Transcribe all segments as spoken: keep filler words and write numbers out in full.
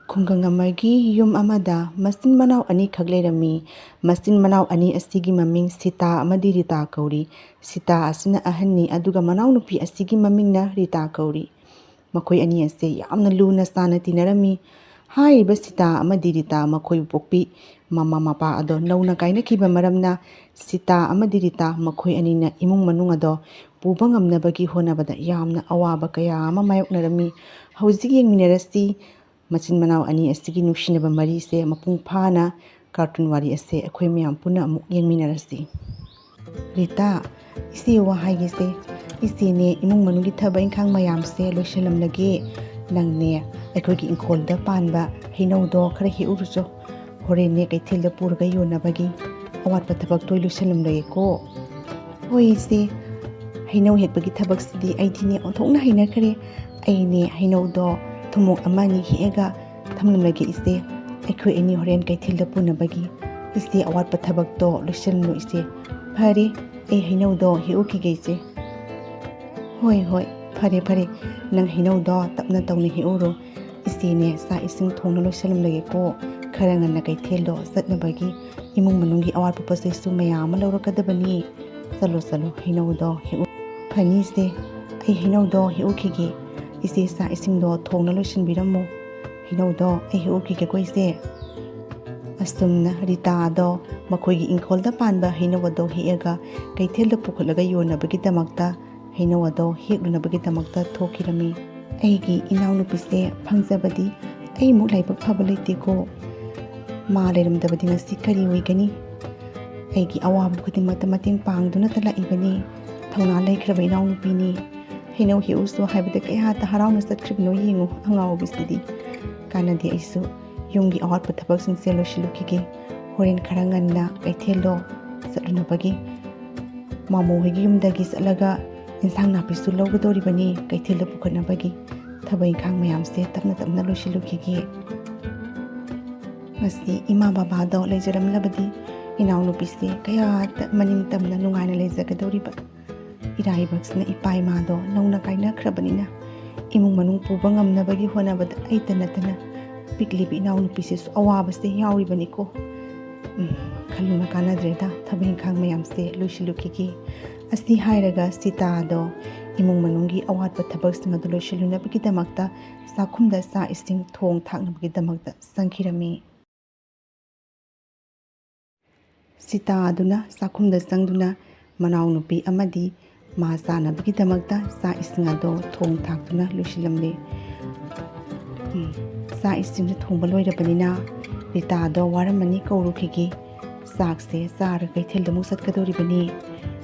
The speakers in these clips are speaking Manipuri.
ꯈꯨꯡꯒꯪ ꯑꯃꯒꯤ ꯌꯨꯝ ꯑꯃꯗ ꯃꯆꯤꯟ ꯃꯅꯥꯎ ꯑꯅꯤꯈꯛ ꯂꯩꯔꯝꯃꯤ꯫ ꯃꯆꯤꯟ ꯃꯅꯥꯎ ꯑꯅꯤ ꯑꯁꯤꯒꯤ ꯃꯃꯤꯡ ꯁꯤꯇꯥ ꯑꯃꯗꯤ ꯔꯤꯇꯥ ꯀꯧꯔꯤ꯫ ꯁꯤꯇꯥ ꯑꯁꯤꯅ ꯑꯍꯟꯅꯤ, ꯑꯗꯨꯒ ꯃꯅꯥꯎꯅꯨꯄꯤ ꯑꯁꯤꯒꯤ ꯃꯃꯤꯡꯅ ꯔꯤꯇꯥ ꯀꯧꯔꯤ꯫ ꯃꯈꯣꯏ ꯑꯅꯤ ꯑꯁꯦ ꯌꯥꯝꯅ ꯂꯨꯅ ꯆꯥꯟꯅ ꯇꯤꯟꯅꯔꯝꯃꯤ꯫ ꯍꯥꯏꯔꯤꯕ ꯁꯤꯇꯥ ꯑꯃꯗꯤ ꯔꯤꯇꯥ ꯃꯈꯣꯏꯕꯨ ꯄꯣꯛꯄꯤ ꯃꯃꯥ ꯃꯄꯥ ꯑꯗꯣ ꯅꯧꯅ ꯀꯥꯏꯅꯈꯤꯕ ꯃꯔꯝꯅ ꯁꯤꯇꯥ ꯑꯃꯗꯤ ꯔꯤꯇꯥ ꯃꯈꯣꯏ ꯑꯅꯤꯅ ꯏꯃꯨꯡ ꯃꯅꯨꯡ ꯑꯗꯣ ꯄꯨꯕ ꯉꯝꯅꯕꯒꯤ ꯍꯣꯠꯅꯕꯗ ꯌꯥꯝꯅ ꯑꯋꯥꯕ ꯀꯌꯥ ꯑꯃ ꯃꯥꯌꯣꯛꯅꯔꯝꯃꯤ꯫ ꯍꯧꯖꯤꯛ ꯌꯦꯡꯃꯤꯟꯅꯔꯁꯤ, ꯃꯆꯤꯟ ꯃꯅꯥꯎ ꯑꯅꯤ ꯑꯁꯤꯒꯤ ꯅꯨꯡꯁꯤꯅꯕ ꯃꯔꯤꯁꯦ ꯃꯄꯨꯡ ꯐꯥꯅ ꯀꯥꯔꯇꯨꯟ ꯋꯥꯔꯤ ꯑꯁꯦ ꯑꯩꯈꯣꯏ ꯃꯌꯥꯝ ꯄꯨꯟꯅ ꯑꯃꯨꯛ ꯌꯦꯡꯃꯤꯟꯅꯔꯁꯤ꯫ ꯔꯤꯇꯥ, ꯏꯆꯦ ꯋꯥ ꯍꯥꯏꯒꯦꯁꯦ꯫ ꯏꯆꯦꯅꯦ, ꯏꯃꯨꯡ ꯃꯅꯨꯡꯒꯤ ꯊꯕꯛ ꯏꯪꯈꯥꯡ ꯃꯌꯥꯝꯁꯦ ꯂꯣꯏꯁꯤꯜꯂꯝꯂꯒꯦ꯫ ꯅꯪꯅꯦ, ꯑꯩꯈꯣꯏꯒꯤ ꯏꯪꯈꯣꯜꯗ ꯄꯥꯟꯕ ꯍꯩꯅꯧꯗꯣ ꯈꯔ ꯍꯦꯛꯎꯔꯨꯆꯣ꯫ ꯍꯣꯔꯦꯟꯅꯦ ꯀꯩꯊꯦꯜꯗ ꯄꯨꯔꯒ ꯌꯣꯟꯅꯕꯒꯤ ꯑꯋꯥꯠꯄ ꯊꯕꯛꯇꯣ ꯂꯣꯏꯁꯤꯜꯂꯝꯂꯒꯦꯀꯣ꯫ ꯍꯣꯏ ꯏꯆꯦ, ꯍꯩꯅꯧ ꯍꯦꯛꯄꯒꯤ ꯊꯕꯛꯁꯤꯗꯤ ꯑꯩꯗꯤꯅꯦ ꯑꯣꯟꯊꯣꯛꯅ ꯍꯩꯅꯈ꯭ꯔꯦ꯫ ꯑꯩꯅꯦ ꯍꯩꯅꯧꯗꯣ ꯊꯨꯝꯃꯣꯛ ꯑꯃ ꯑꯅꯤ ꯍꯦꯛꯑꯒ ꯊꯝꯂꯝꯂꯒꯦ ꯏꯆꯦ꯫ ꯑꯩꯈꯣꯏ ꯑꯅꯤ ꯍꯣꯔꯦꯟ ꯀꯩꯊꯦꯜꯗ ꯄꯨꯅꯕꯒꯤ꯫ ꯏꯆꯦ ꯑꯋꯥꯠꯄ ꯊꯕꯛꯇꯣ ꯂꯣꯏꯁꯤꯜꯂꯨ ꯏꯆꯦ꯫ ꯐꯔꯦ, ꯑꯩ ꯍꯩꯅꯧꯗꯣ ꯍꯦꯛꯎꯈꯤꯒꯦ ꯏꯆꯦ꯫ ꯍꯣꯏ ꯍꯣꯏ, ꯐꯔꯦ ꯐꯔꯦ, ꯅꯪ ꯍꯩꯅꯧꯗꯣ ꯇꯞꯅ ꯇꯧꯅ ꯍꯦꯛꯎꯔꯣ꯫ ꯏꯆꯦꯅꯦ ꯆꯥꯛ ꯏꯁꯤꯡ ꯊꯣꯡꯅ ꯂꯣꯏꯁꯤꯜꯂꯝꯂꯒꯦꯀꯣ꯫ ꯈꯔ ꯉꯟꯅ ꯀꯩꯊꯦꯜꯗꯣ ꯆꯠꯅꯕꯒꯤ ꯏꯃꯨꯡ ꯃꯅꯨꯡꯒꯤ ꯑꯋꯥꯠꯄ ꯄꯣꯠ ꯆꯩꯁꯨ ꯃꯌꯥꯝ ꯑꯃ ꯂꯧꯔꯛꯀꯗꯕꯅꯤ꯫ ꯆꯠꯂꯣ ꯆꯠꯂꯣ, ꯍꯩꯅꯧꯗꯣ ꯍꯦꯛꯎ꯫ ꯐꯅꯤ ꯏꯆꯦ, ꯑꯩ ꯍꯩꯅꯧꯗꯣ ꯍꯦꯛꯎꯈꯤꯒꯦ꯫ ꯏꯆꯦ ꯆꯥꯛ ꯏꯁꯤꯡꯗꯣ ꯊꯣꯡꯅ ꯂꯣꯏꯁꯤꯟꯕꯤꯔꯝꯃꯣ꯫ ꯍꯩꯅꯧꯗꯣ ꯑꯩ ꯍꯦꯛꯎꯈꯤꯒꯦꯀꯣ ꯏꯆꯦ꯫ ꯑꯁꯨꯝꯅ ꯔꯤꯇꯥꯗꯣ ꯃꯈꯣꯏꯒꯤ ꯏꯪꯈꯣꯜꯗ ꯄꯥꯟꯕ ꯍꯩꯅꯧ ꯑꯗꯣ ꯍꯦꯛꯑꯒ ꯀꯩꯊꯦꯜꯗ ꯄꯨꯈꯠꯂꯒ ꯌꯣꯟꯅꯕꯒꯤꯗꯃꯛꯇ ꯍꯩꯅꯧ ꯑꯗꯣ ꯍꯦꯛꯂꯨꯅꯕꯒꯤꯗꯃꯛꯇ ꯊꯣꯛꯈꯤꯔꯝꯃꯤ꯫ ꯑꯩꯒꯤ ꯏꯅꯥꯎꯅꯨꯄꯤꯁꯦ ꯐꯪꯖꯕꯗꯤ ꯑꯩꯃꯨꯛ ꯂꯥꯏꯕꯛ ꯐꯕ ꯂꯩꯇꯦꯀꯣ꯫ ꯃꯥ ꯂꯩꯔꯝꯗꯕꯗꯤ ꯉꯁꯤ ꯀꯔꯤ ꯑꯣꯏꯒꯅꯤ? ꯑꯩꯒꯤ ꯑꯋꯥꯕ ꯈꯨꯗꯤꯡꯃꯛꯇ ꯃꯇꯦꯡ ꯄꯥꯡꯗꯨꯅꯇ ꯂꯥꯛꯏꯕꯅꯤ꯫ ꯊꯧꯅꯥ ꯂꯩꯈ꯭ꯔꯕ ꯏꯅꯥꯎꯅꯨꯄꯤꯅꯤ꯫ ꯍꯩꯅꯧ ꯍꯦꯛꯎꯁꯨ ꯍꯥꯏꯕꯗ ꯀꯌꯥꯗ ꯍꯔꯥꯎꯅ ꯆꯠꯈ꯭ꯔꯤꯕꯅꯣ ꯌꯦꯡꯉꯨ ꯑꯉꯥꯎꯕꯤꯁꯤꯗꯤ꯫ ꯀꯥꯟꯅꯗꯦ, ꯑꯩꯁꯨ ꯌꯨꯝꯒꯤ ꯑꯋꯥꯠꯄ ꯊꯕꯛꯁꯤꯡꯁꯦ ꯂꯣꯏꯁꯤꯜꯂꯨꯈꯤꯒꯦ꯫ ꯍꯣꯔꯦꯟ ꯈꯔ ꯉꯟꯅ ꯀꯩꯊꯦꯜꯗꯣ ꯆꯠꯂꯨꯅꯕꯒꯤ ꯃꯥꯃꯣ ꯍꯣꯏꯒꯤ ꯌꯨꯝꯗꯒꯤ ꯆꯠꯂꯒ ꯏꯟꯁꯥꯡ ꯅꯥꯄꯤꯁꯨ ꯂꯧꯒꯗꯧꯔꯤꯕꯅꯤ ꯀꯩꯊꯦꯜꯗ ꯄꯨꯈꯠꯅꯕꯒꯤ꯫ ꯊꯕꯛ ꯏꯪꯈꯥꯡ ꯃꯌꯥꯝꯁꯦ ꯇꯞꯅ ꯇꯞꯅ ꯂꯣꯏꯁꯤꯜꯂꯨꯈꯤꯒꯦ꯫ ꯉꯁꯤ ꯏꯃꯥ ꯕꯕꯥꯗꯣ ꯂꯩꯖꯔꯝꯂꯕꯗꯤ ꯏꯅꯥꯎꯅꯨꯄꯤꯁꯦ ꯀꯌꯥꯗ ꯃꯅꯤꯡ ꯇꯝꯅ ꯅꯨꯡꯉꯥꯏꯅ ꯂꯩꯖꯒꯗꯧꯔꯤꯕ꯫ ꯏꯔꯥꯏꯕꯛꯁꯤꯅ ꯏꯄꯥ ꯏꯃꯥꯗꯣ ꯅꯧꯅ ꯀꯥꯏꯅꯈ꯭ꯔꯕꯅꯤꯅ ꯏꯃꯨꯡ ꯃꯅꯨꯡ ꯄꯨꯕ ꯉꯝꯅꯕꯒꯤ ꯍꯣꯠꯅꯕꯗ ꯑꯩꯇ ꯅꯠꯇꯅ ꯄꯤꯛꯂꯤꯕ ꯏꯅꯥꯎꯅꯨꯄꯤꯁꯤꯁꯨ ꯑꯋꯥꯕꯁꯦ ꯌꯥꯎꯔꯤꯕꯅꯤꯀꯣ꯫ ꯎꯝ, ꯈꯜꯂꯨꯅ ꯀꯥꯟꯅꯗ꯭ꯔꯦꯗ, ꯊꯕꯛ ꯏꯪꯈꯥꯡ ꯃꯌꯥꯝꯁꯦ ꯂꯣꯏꯁꯤꯜꯂꯨꯈꯤꯒꯦ꯫ ꯑꯁꯤ ꯍꯥꯏꯔꯒ ꯁꯤꯇꯥꯗꯣ ꯏꯃꯨꯡ ꯃꯅꯨꯡꯒꯤ ꯑꯋꯥꯠꯄ ꯊꯕꯛꯁꯤꯡ ꯑꯗꯨ ꯂꯣꯏꯁꯤꯜꯂꯨꯅꯕꯒꯤꯗꯃꯛꯇ ꯆꯥꯛꯈꯨꯝꯗ ꯆꯥꯛ ꯏꯁꯤꯡ ꯊꯣꯡ ꯊꯥꯛꯅꯕꯒꯤꯗꯃꯛꯇ ꯆꯪꯈꯤꯔꯝꯃꯤ꯫ ꯁꯤꯇꯥ ꯑꯗꯨꯅ ꯆꯥꯛꯈꯨꯝꯗ ꯆꯪꯗꯨꯅ ꯃꯅꯥꯎꯅꯨꯄꯤ ꯑꯃꯗꯤ ꯃꯥ ꯆꯥꯅꯕꯒꯤꯗꯃꯛꯇ ꯆꯥꯛ ꯏꯁꯤꯡ ꯑꯗꯣ ꯊꯣꯡ ꯊꯥꯛꯇꯨꯅ ꯂꯣꯏꯁꯤꯜꯂꯝꯂꯦ꯫ ꯎꯝ, ꯆꯥꯛ ꯏꯁꯤꯡꯁꯨ ꯊꯣꯡꯕ ꯂꯣꯏꯔꯕꯅꯤꯅ ꯔꯤꯇꯥꯗꯣ ꯋꯥꯔꯝꯃꯅꯤ, ꯀꯧꯔꯨꯈꯤꯒꯦ꯫ ꯆꯥꯛꯁꯦ ꯆꯥꯔꯒ ꯀꯩꯊꯦꯜꯗ ꯑꯃꯨꯛ ꯆꯠꯀꯗꯧꯔꯤꯕꯅꯤ꯫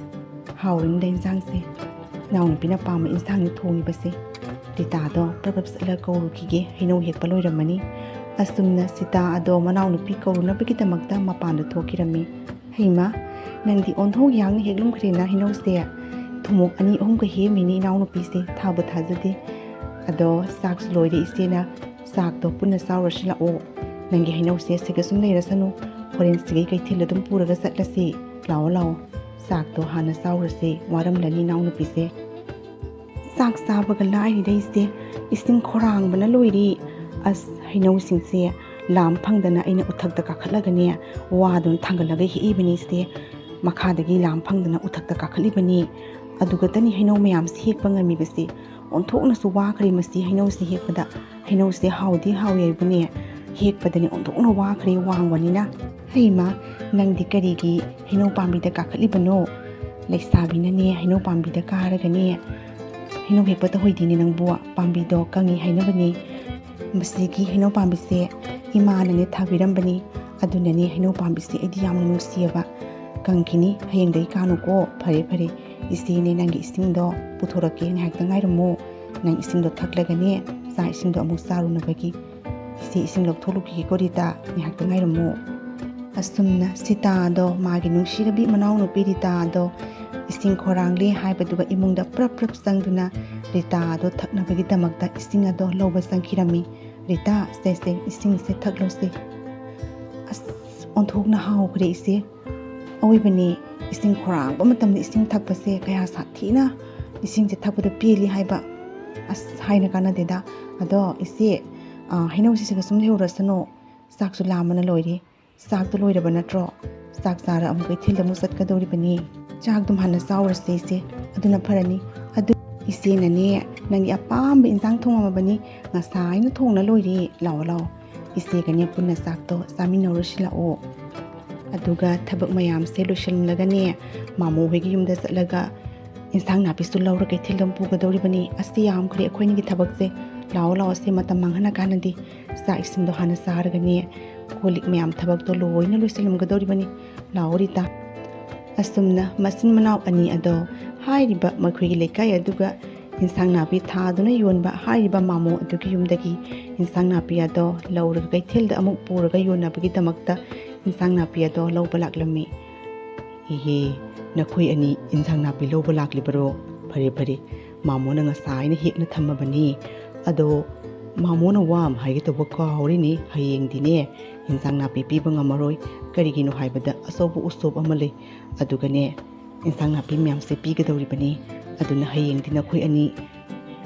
ꯍꯥꯎꯔꯅꯤꯗ ꯏꯟꯁꯥꯡꯁꯦ꯫ ꯏꯅꯥꯎꯅꯨꯄꯤꯅ ꯄꯥꯝꯕ ꯏꯟꯁꯥꯡꯅꯤ ꯊꯣꯡꯉꯤꯕꯁꯦ꯫ ꯔꯤꯇꯥꯗꯣ ꯄ꯭ꯔꯞ ꯄ꯭ꯔꯞ ꯆꯠꯂꯒ ꯀꯧꯔꯨꯈꯤꯒꯦ, ꯍꯩꯅꯧ ꯍꯦꯛꯄ ꯂꯣꯏꯔꯝꯃꯅꯤ꯫ ꯑꯁꯨꯝꯅ ꯁꯤꯇꯥ ꯑꯗꯣ ꯃꯅꯥꯎꯅꯨꯄꯤ ꯀꯧꯔꯨꯅꯕꯒꯤꯗꯃꯛꯇ ꯃꯄꯥꯟꯗ ꯊꯣꯛꯈꯤꯔꯝꯃꯤ꯫ "ꯍꯩꯃꯥ, ꯅꯪꯗꯤ ꯑꯣꯟꯊꯣꯛ ꯌꯥꯡꯅ ꯍꯦꯛꯂꯝꯈ꯭ꯔꯦꯅ ꯍꯩꯅꯧꯁꯦ꯫ ꯊꯨꯝꯃꯣꯛ ꯑꯅꯤ ꯑꯍꯨꯝꯒ ꯍꯦꯛꯑꯝꯃꯤꯅꯤ ꯏꯅꯥꯎꯅꯨꯄꯤꯁꯦ, ꯊꯥꯕꯨ ꯊꯥꯖꯗꯦ꯫ ꯑꯗꯣ ꯆꯥꯛꯁꯨ ꯂꯣꯏꯔꯦ ꯏꯆꯦꯅ, ꯆꯥꯛꯇꯣ ꯄꯨꯟꯅ ꯆꯥꯎꯔꯁꯤ ꯂꯥꯛꯑꯣ꯫ ꯅꯪꯒꯤ ꯍꯩꯅꯧꯁꯦ ꯁꯤꯒ ꯁꯨꯝ ꯂꯩꯔꯁꯅꯨ, ꯍꯣꯔꯦꯟ ꯁꯤꯒꯩ ꯀꯩꯊꯦꯜ ꯑꯗꯨꯝ ꯄꯨꯔꯒ ꯆꯠꯂꯁꯤ꯫ ꯂꯥꯛꯑꯣ ꯂꯥꯛꯑꯣ, ꯆꯥꯛꯇꯣ ꯍꯥꯟꯅ ꯆꯥꯎꯔꯁꯦ, ꯋꯥꯔꯝꯂꯅꯤ ꯏꯅꯥꯎꯅꯨꯄꯤꯁꯦ꯫" ꯆꯥꯛ ꯆꯥꯕꯒ ꯂꯥꯏꯔꯤꯗ ꯏꯆꯦ, ꯏꯁꯤꯡ ꯈꯧꯔꯥꯡꯕꯅ ꯂꯣꯏꯔꯦ꯫ ꯑꯁ, ꯍꯩꯅꯧꯁꯤꯡꯁꯦ ꯂꯥꯝ ꯐꯪꯗꯅ ꯑꯩꯅ ꯎꯊꯛꯇ ꯀꯥꯈꯠꯂꯒꯅꯦ, ꯋꯥꯗꯨꯅ ꯊꯥꯡꯒꯠꯂꯒ ꯍꯦꯛꯏꯕꯅꯤ ꯏꯆꯦ꯫ ꯃꯈꯥꯗꯒꯤ ꯂꯥꯝ ꯐꯪꯗꯅ ꯎꯊꯛꯇ ꯀꯥꯈꯠꯂꯤꯕꯅꯤ꯫ ꯑꯗꯨꯒꯇꯅꯤ ꯍꯩꯅꯧ ꯃꯌꯥꯝꯁꯤ ꯍꯦꯛꯄ ꯉꯝꯃꯤꯕꯁꯤ꯫ ꯑꯣꯟꯊꯣꯛꯅꯁꯨ ꯋꯥꯈ꯭ꯔꯦ ꯃꯁꯤ ꯍꯩꯅꯧꯁꯤ ꯍꯦꯛꯄꯗ꯫ ꯍꯩꯅꯧꯁꯦ ꯍꯥꯎꯗꯤ ꯍꯥꯎꯋꯦ ꯍꯥꯏꯕꯨꯅꯦ, ꯍꯦꯛꯄꯗꯅꯦ ꯑꯣꯟꯊꯣꯛꯅ ꯋꯥꯈ꯭ꯔꯦ ꯋꯥꯡꯕꯅꯤꯅ꯫ "ꯍꯩꯃꯥ, ꯅꯪꯗꯤ ꯀꯔꯤꯒꯤ ꯍꯩꯅꯧ ꯄꯥꯝꯕꯤꯗ ꯀꯥꯈꯠꯂꯤꯕꯅꯣ?" "ꯂꯩꯁꯥꯕꯤꯅꯅꯦ ꯍꯩꯅꯧ ꯄꯥꯝꯕꯤꯗ ꯀꯥꯔꯒꯅꯦ, ꯍꯩꯅꯧ ꯍꯦꯛꯄ ꯇꯧꯍꯩꯗꯦꯅꯦ ꯅꯪꯕꯨ, ꯄꯥꯝꯕꯤꯗꯣ ꯀꯪꯉꯤ ꯍꯥꯏꯅꯕꯅꯦ꯫ ꯃꯁꯤꯒꯤ ꯍꯩꯅꯧ ꯄꯥꯝꯕꯤꯁꯦ ꯏꯃꯥꯅꯅꯦ ꯊꯥꯕꯤꯔꯝꯕꯅꯤ, ꯑꯗꯨꯅꯅꯦ ꯍꯩꯅꯧ ꯄꯥꯝꯕꯤꯁꯦ ꯑꯩꯗꯤ ꯌꯥꯝꯅ ꯅꯨꯡꯁꯤꯌꯦꯕ꯫ ꯀꯪꯈꯤꯅꯤ, ꯍꯌꯦꯡꯗꯒꯤ ꯀꯥꯅꯨꯀꯣ꯫ ꯐꯔꯦ ꯐꯔꯦ, ꯏꯆꯦꯅꯦ ꯅꯪꯒꯤ ꯏꯁꯤꯡꯗꯣ ꯄꯨꯊꯣꯔꯛꯀꯦ, ꯉꯥꯏꯍꯥꯛꯇ ꯉꯥꯏꯔꯝꯃꯣ꯫ ꯅꯪ ꯏꯁꯤꯡꯗꯣ ꯊꯛꯂꯒꯅꯦ ꯆꯥꯛ ꯏꯁꯤꯡꯗꯣ ꯑꯃꯨꯛ ꯆꯥꯔꯨꯅꯕꯒꯤ꯫ ꯏꯆꯦ ꯏꯁꯤꯡ ꯂꯧꯊꯣꯛꯂꯨꯈꯤꯒꯦꯀꯣ ꯔꯤꯇꯥ, ꯉꯥꯏꯍꯥꯛꯇ ꯉꯥꯏꯔꯝꯃꯣ꯫" ꯑꯁꯨꯝꯅ ꯁꯤꯇꯥꯗꯣ, ꯃꯥꯒꯤ ꯅꯨꯡꯁꯤꯔꯕꯤ ꯃꯅꯥꯎꯅꯨꯄꯤ ꯔꯤꯇꯥꯗꯣ ꯏꯁꯤꯡ ꯈꯧꯔꯥꯡꯂꯦ ꯍꯥꯏꯕꯗꯨꯒ ꯏꯃꯨꯡꯗ ꯄ꯭ꯔꯞ ꯄ꯭ꯔꯞ ꯆꯪꯗꯨꯅ ꯔꯤꯇꯥꯗꯣ ꯊꯛꯅꯕꯒꯤꯗꯃꯛꯇ ꯏꯁꯤꯡ ꯑꯗꯣ ꯂꯧꯕ ꯆꯪꯈꯤꯔꯝꯃꯤ꯫ "ꯔꯤꯇꯥ, ꯁꯦ ꯁꯦ, ꯏꯁꯤꯡꯁꯦ ꯊꯛꯂꯣꯁꯦ꯫" "ꯑꯁ, ꯑꯣꯟꯊꯣꯛꯅ ꯍꯥꯎꯈ꯭ꯔꯦ ꯏꯆꯦ꯫ ꯑꯋꯣꯏꯕꯅꯦ, ꯏꯁꯤꯡ ꯈꯧꯔꯥꯡꯕ ꯃꯇꯝꯗ ꯏꯁꯤꯡ ꯊꯛꯄꯁꯦ ꯀꯌꯥ ꯁꯥꯊꯤꯅ ꯏꯁꯤꯡꯁꯦ ꯊꯛꯄꯗ ꯄꯦꯜꯂꯤ ꯍꯥꯏꯕ꯫ ꯑꯁ, ꯍꯥꯏꯅ ꯀꯥꯟꯅꯗꯦꯗ꯫ ꯑꯗꯣ ꯏꯆꯦ, "ꯑꯥ, ꯍꯩꯅꯧꯁꯤꯁꯤꯒ ꯁꯨꯝ ꯂꯩꯍꯧꯔꯁꯅꯨ, ꯆꯥꯛꯁꯨ ꯂꯥꯝꯕꯅ ꯂꯣꯏꯔꯦ꯫ ꯆꯥꯛꯇꯣ ꯂꯣꯏꯔꯕ ꯅꯠꯇ꯭ꯔꯣ? ꯆꯥꯛ ꯆꯥꯔ ꯑꯃꯨꯛ ꯀꯩꯊꯦꯜꯗ ꯑꯃꯨꯛ ꯆꯠꯀꯗꯧꯔꯤꯕꯅꯤ꯫ ꯆꯥꯛꯇꯨꯝ ꯍꯥꯟꯅ ꯆꯥꯎꯔꯁꯦ ꯏꯆꯦ, ꯑꯗꯨꯅ ꯐꯔꯅꯤ꯫ ꯑꯗꯨ ꯏꯆꯦꯅꯅꯦ, ꯅꯪꯒꯤ ꯑꯄꯥꯝꯕ ꯏꯟꯁꯥꯡ ꯊꯣꯡꯉꯝꯃꯕꯅꯤ, ꯉꯁꯥꯏꯅ ꯊꯣꯡꯅ ꯂꯣꯏꯔꯦ꯫ ꯂꯥꯛꯑꯣ ꯂꯥꯛꯑꯣ, ꯏꯆꯦꯒꯅꯦ ꯄꯨꯟꯅ ꯆꯥꯛꯇꯣ ꯆꯥꯃꯤꯟꯅꯧꯔꯁꯤ ꯂꯥꯛꯑꯣ꯫ ꯑꯗꯨꯒ ꯊꯕꯛ ꯃꯌꯥꯝꯁꯦ ꯂꯣꯏꯁꯤꯜꯂꯒꯅꯦ, ꯃꯥꯃꯣ ꯍꯣꯏꯒꯤ ꯌꯨꯝꯗ ꯆꯠꯂꯒ ꯏꯟꯁꯥꯡ ꯅꯥꯄꯤꯁꯨ ꯂꯧꯔ ꯀꯩꯊꯦꯜꯗ ꯑꯃꯨꯛ ꯄꯨꯒꯗꯧꯔꯤꯕꯅꯤ꯫ ꯑꯁ, ꯌꯥꯝꯈ꯭ꯔꯦ ꯑꯩꯈꯣꯏꯅꯤꯒꯤ ꯊꯕꯛꯁꯦ꯫ ꯂꯥꯛꯑꯣ ꯂꯥꯛꯑꯣ, ꯁꯦ, ꯃꯇꯝ ꯃꯥꯡꯍꯟꯅ ꯀꯥꯟꯅꯗꯦ꯫ ꯆꯥꯛ ꯏꯁꯤꯡꯗꯣ ꯍꯥꯟꯅ ꯆꯥꯔꯒꯅꯦ, ꯀꯣꯜ ꯂꯤꯛ ꯃꯌꯥꯝ ꯊꯕꯛꯇꯣ ꯂꯣꯏꯅ ꯂꯣꯏꯁꯤꯜꯂꯝꯒꯗꯧꯔꯤꯕꯅꯤ꯫ ꯂꯥꯛꯑꯣ ꯔꯤꯇꯥ꯫ ꯑꯁꯨꯝꯅ ꯃꯆꯤꯟ ꯃꯅꯥꯎ ꯑꯅꯤ ꯑꯗꯣ ꯍꯥꯏꯔꯤꯕ ꯃꯈꯣꯏꯒꯤ ꯂꯩꯀꯥꯏ ꯑꯗꯨꯒ ꯏꯟꯁꯥꯡ ꯅꯥꯄꯤ ꯊꯥꯗꯨꯅ ꯌꯣꯟꯕ ꯍꯥꯏꯔꯤꯕ ꯃꯥꯃꯣ ꯑꯗꯨꯒꯤ ꯌꯨꯝꯗꯒꯤ ꯏꯟꯁꯥꯡ ꯅꯥꯄꯤ ꯑꯗꯣ ꯂꯧꯔꯒ ꯀꯩꯊꯦꯜꯗ ꯑꯃꯨꯛ ꯄꯨꯔꯒ ꯌꯣꯟꯅꯕꯒꯤꯗꯃꯛꯇ ꯏꯟꯁꯥꯡ ꯅꯥꯄꯤ ꯑꯗꯣ ꯂꯧꯕ ꯂꯥꯛꯂꯝꯃꯤ꯫ "ꯏꯍꯦ, ꯅꯈꯣꯏ ꯑꯅꯤ ꯏꯟꯁꯥꯡ ꯅꯥꯄꯤ ꯂꯧꯕ ꯂꯥꯛꯂꯤꯕꯔꯣ? ꯐꯔꯦ, ꯐꯔꯦ, ꯃꯥꯃꯣꯅ ꯉꯁꯥꯏꯅ ꯍꯦꯛꯅ ꯊꯝꯃꯕꯅꯤ꯫ ꯑꯗꯣ ꯃꯥꯃꯣꯅ ꯋꯥ ꯑꯃ ꯍꯥꯏꯒꯦ ꯇꯧꯕ ꯀꯥꯎꯔꯤꯅꯤ, ꯍꯌꯦꯡꯗꯤꯅꯦ ꯏꯟꯁꯥꯡ ꯅꯥꯄꯤ ꯄꯤꯕ ꯉꯝꯃꯔꯣꯏ꯫ ꯀꯔꯤꯒꯤꯅꯣ ꯍꯥꯏꯕꯗ ꯑꯆꯧꯕ ꯎꯁꯣꯞ ꯑꯃ ꯂꯩ, ꯑꯗꯨꯒꯅꯦ ꯏꯟꯁꯥꯡ ꯅꯥꯄꯤ ꯃꯌꯥꯝꯁꯦ ꯄꯤꯒꯗꯧꯔꯤꯕꯅꯤ꯫ ꯑꯗꯨꯅ ꯍꯌꯦꯡꯗꯤ ꯅꯈꯣꯏ ꯑꯅꯤ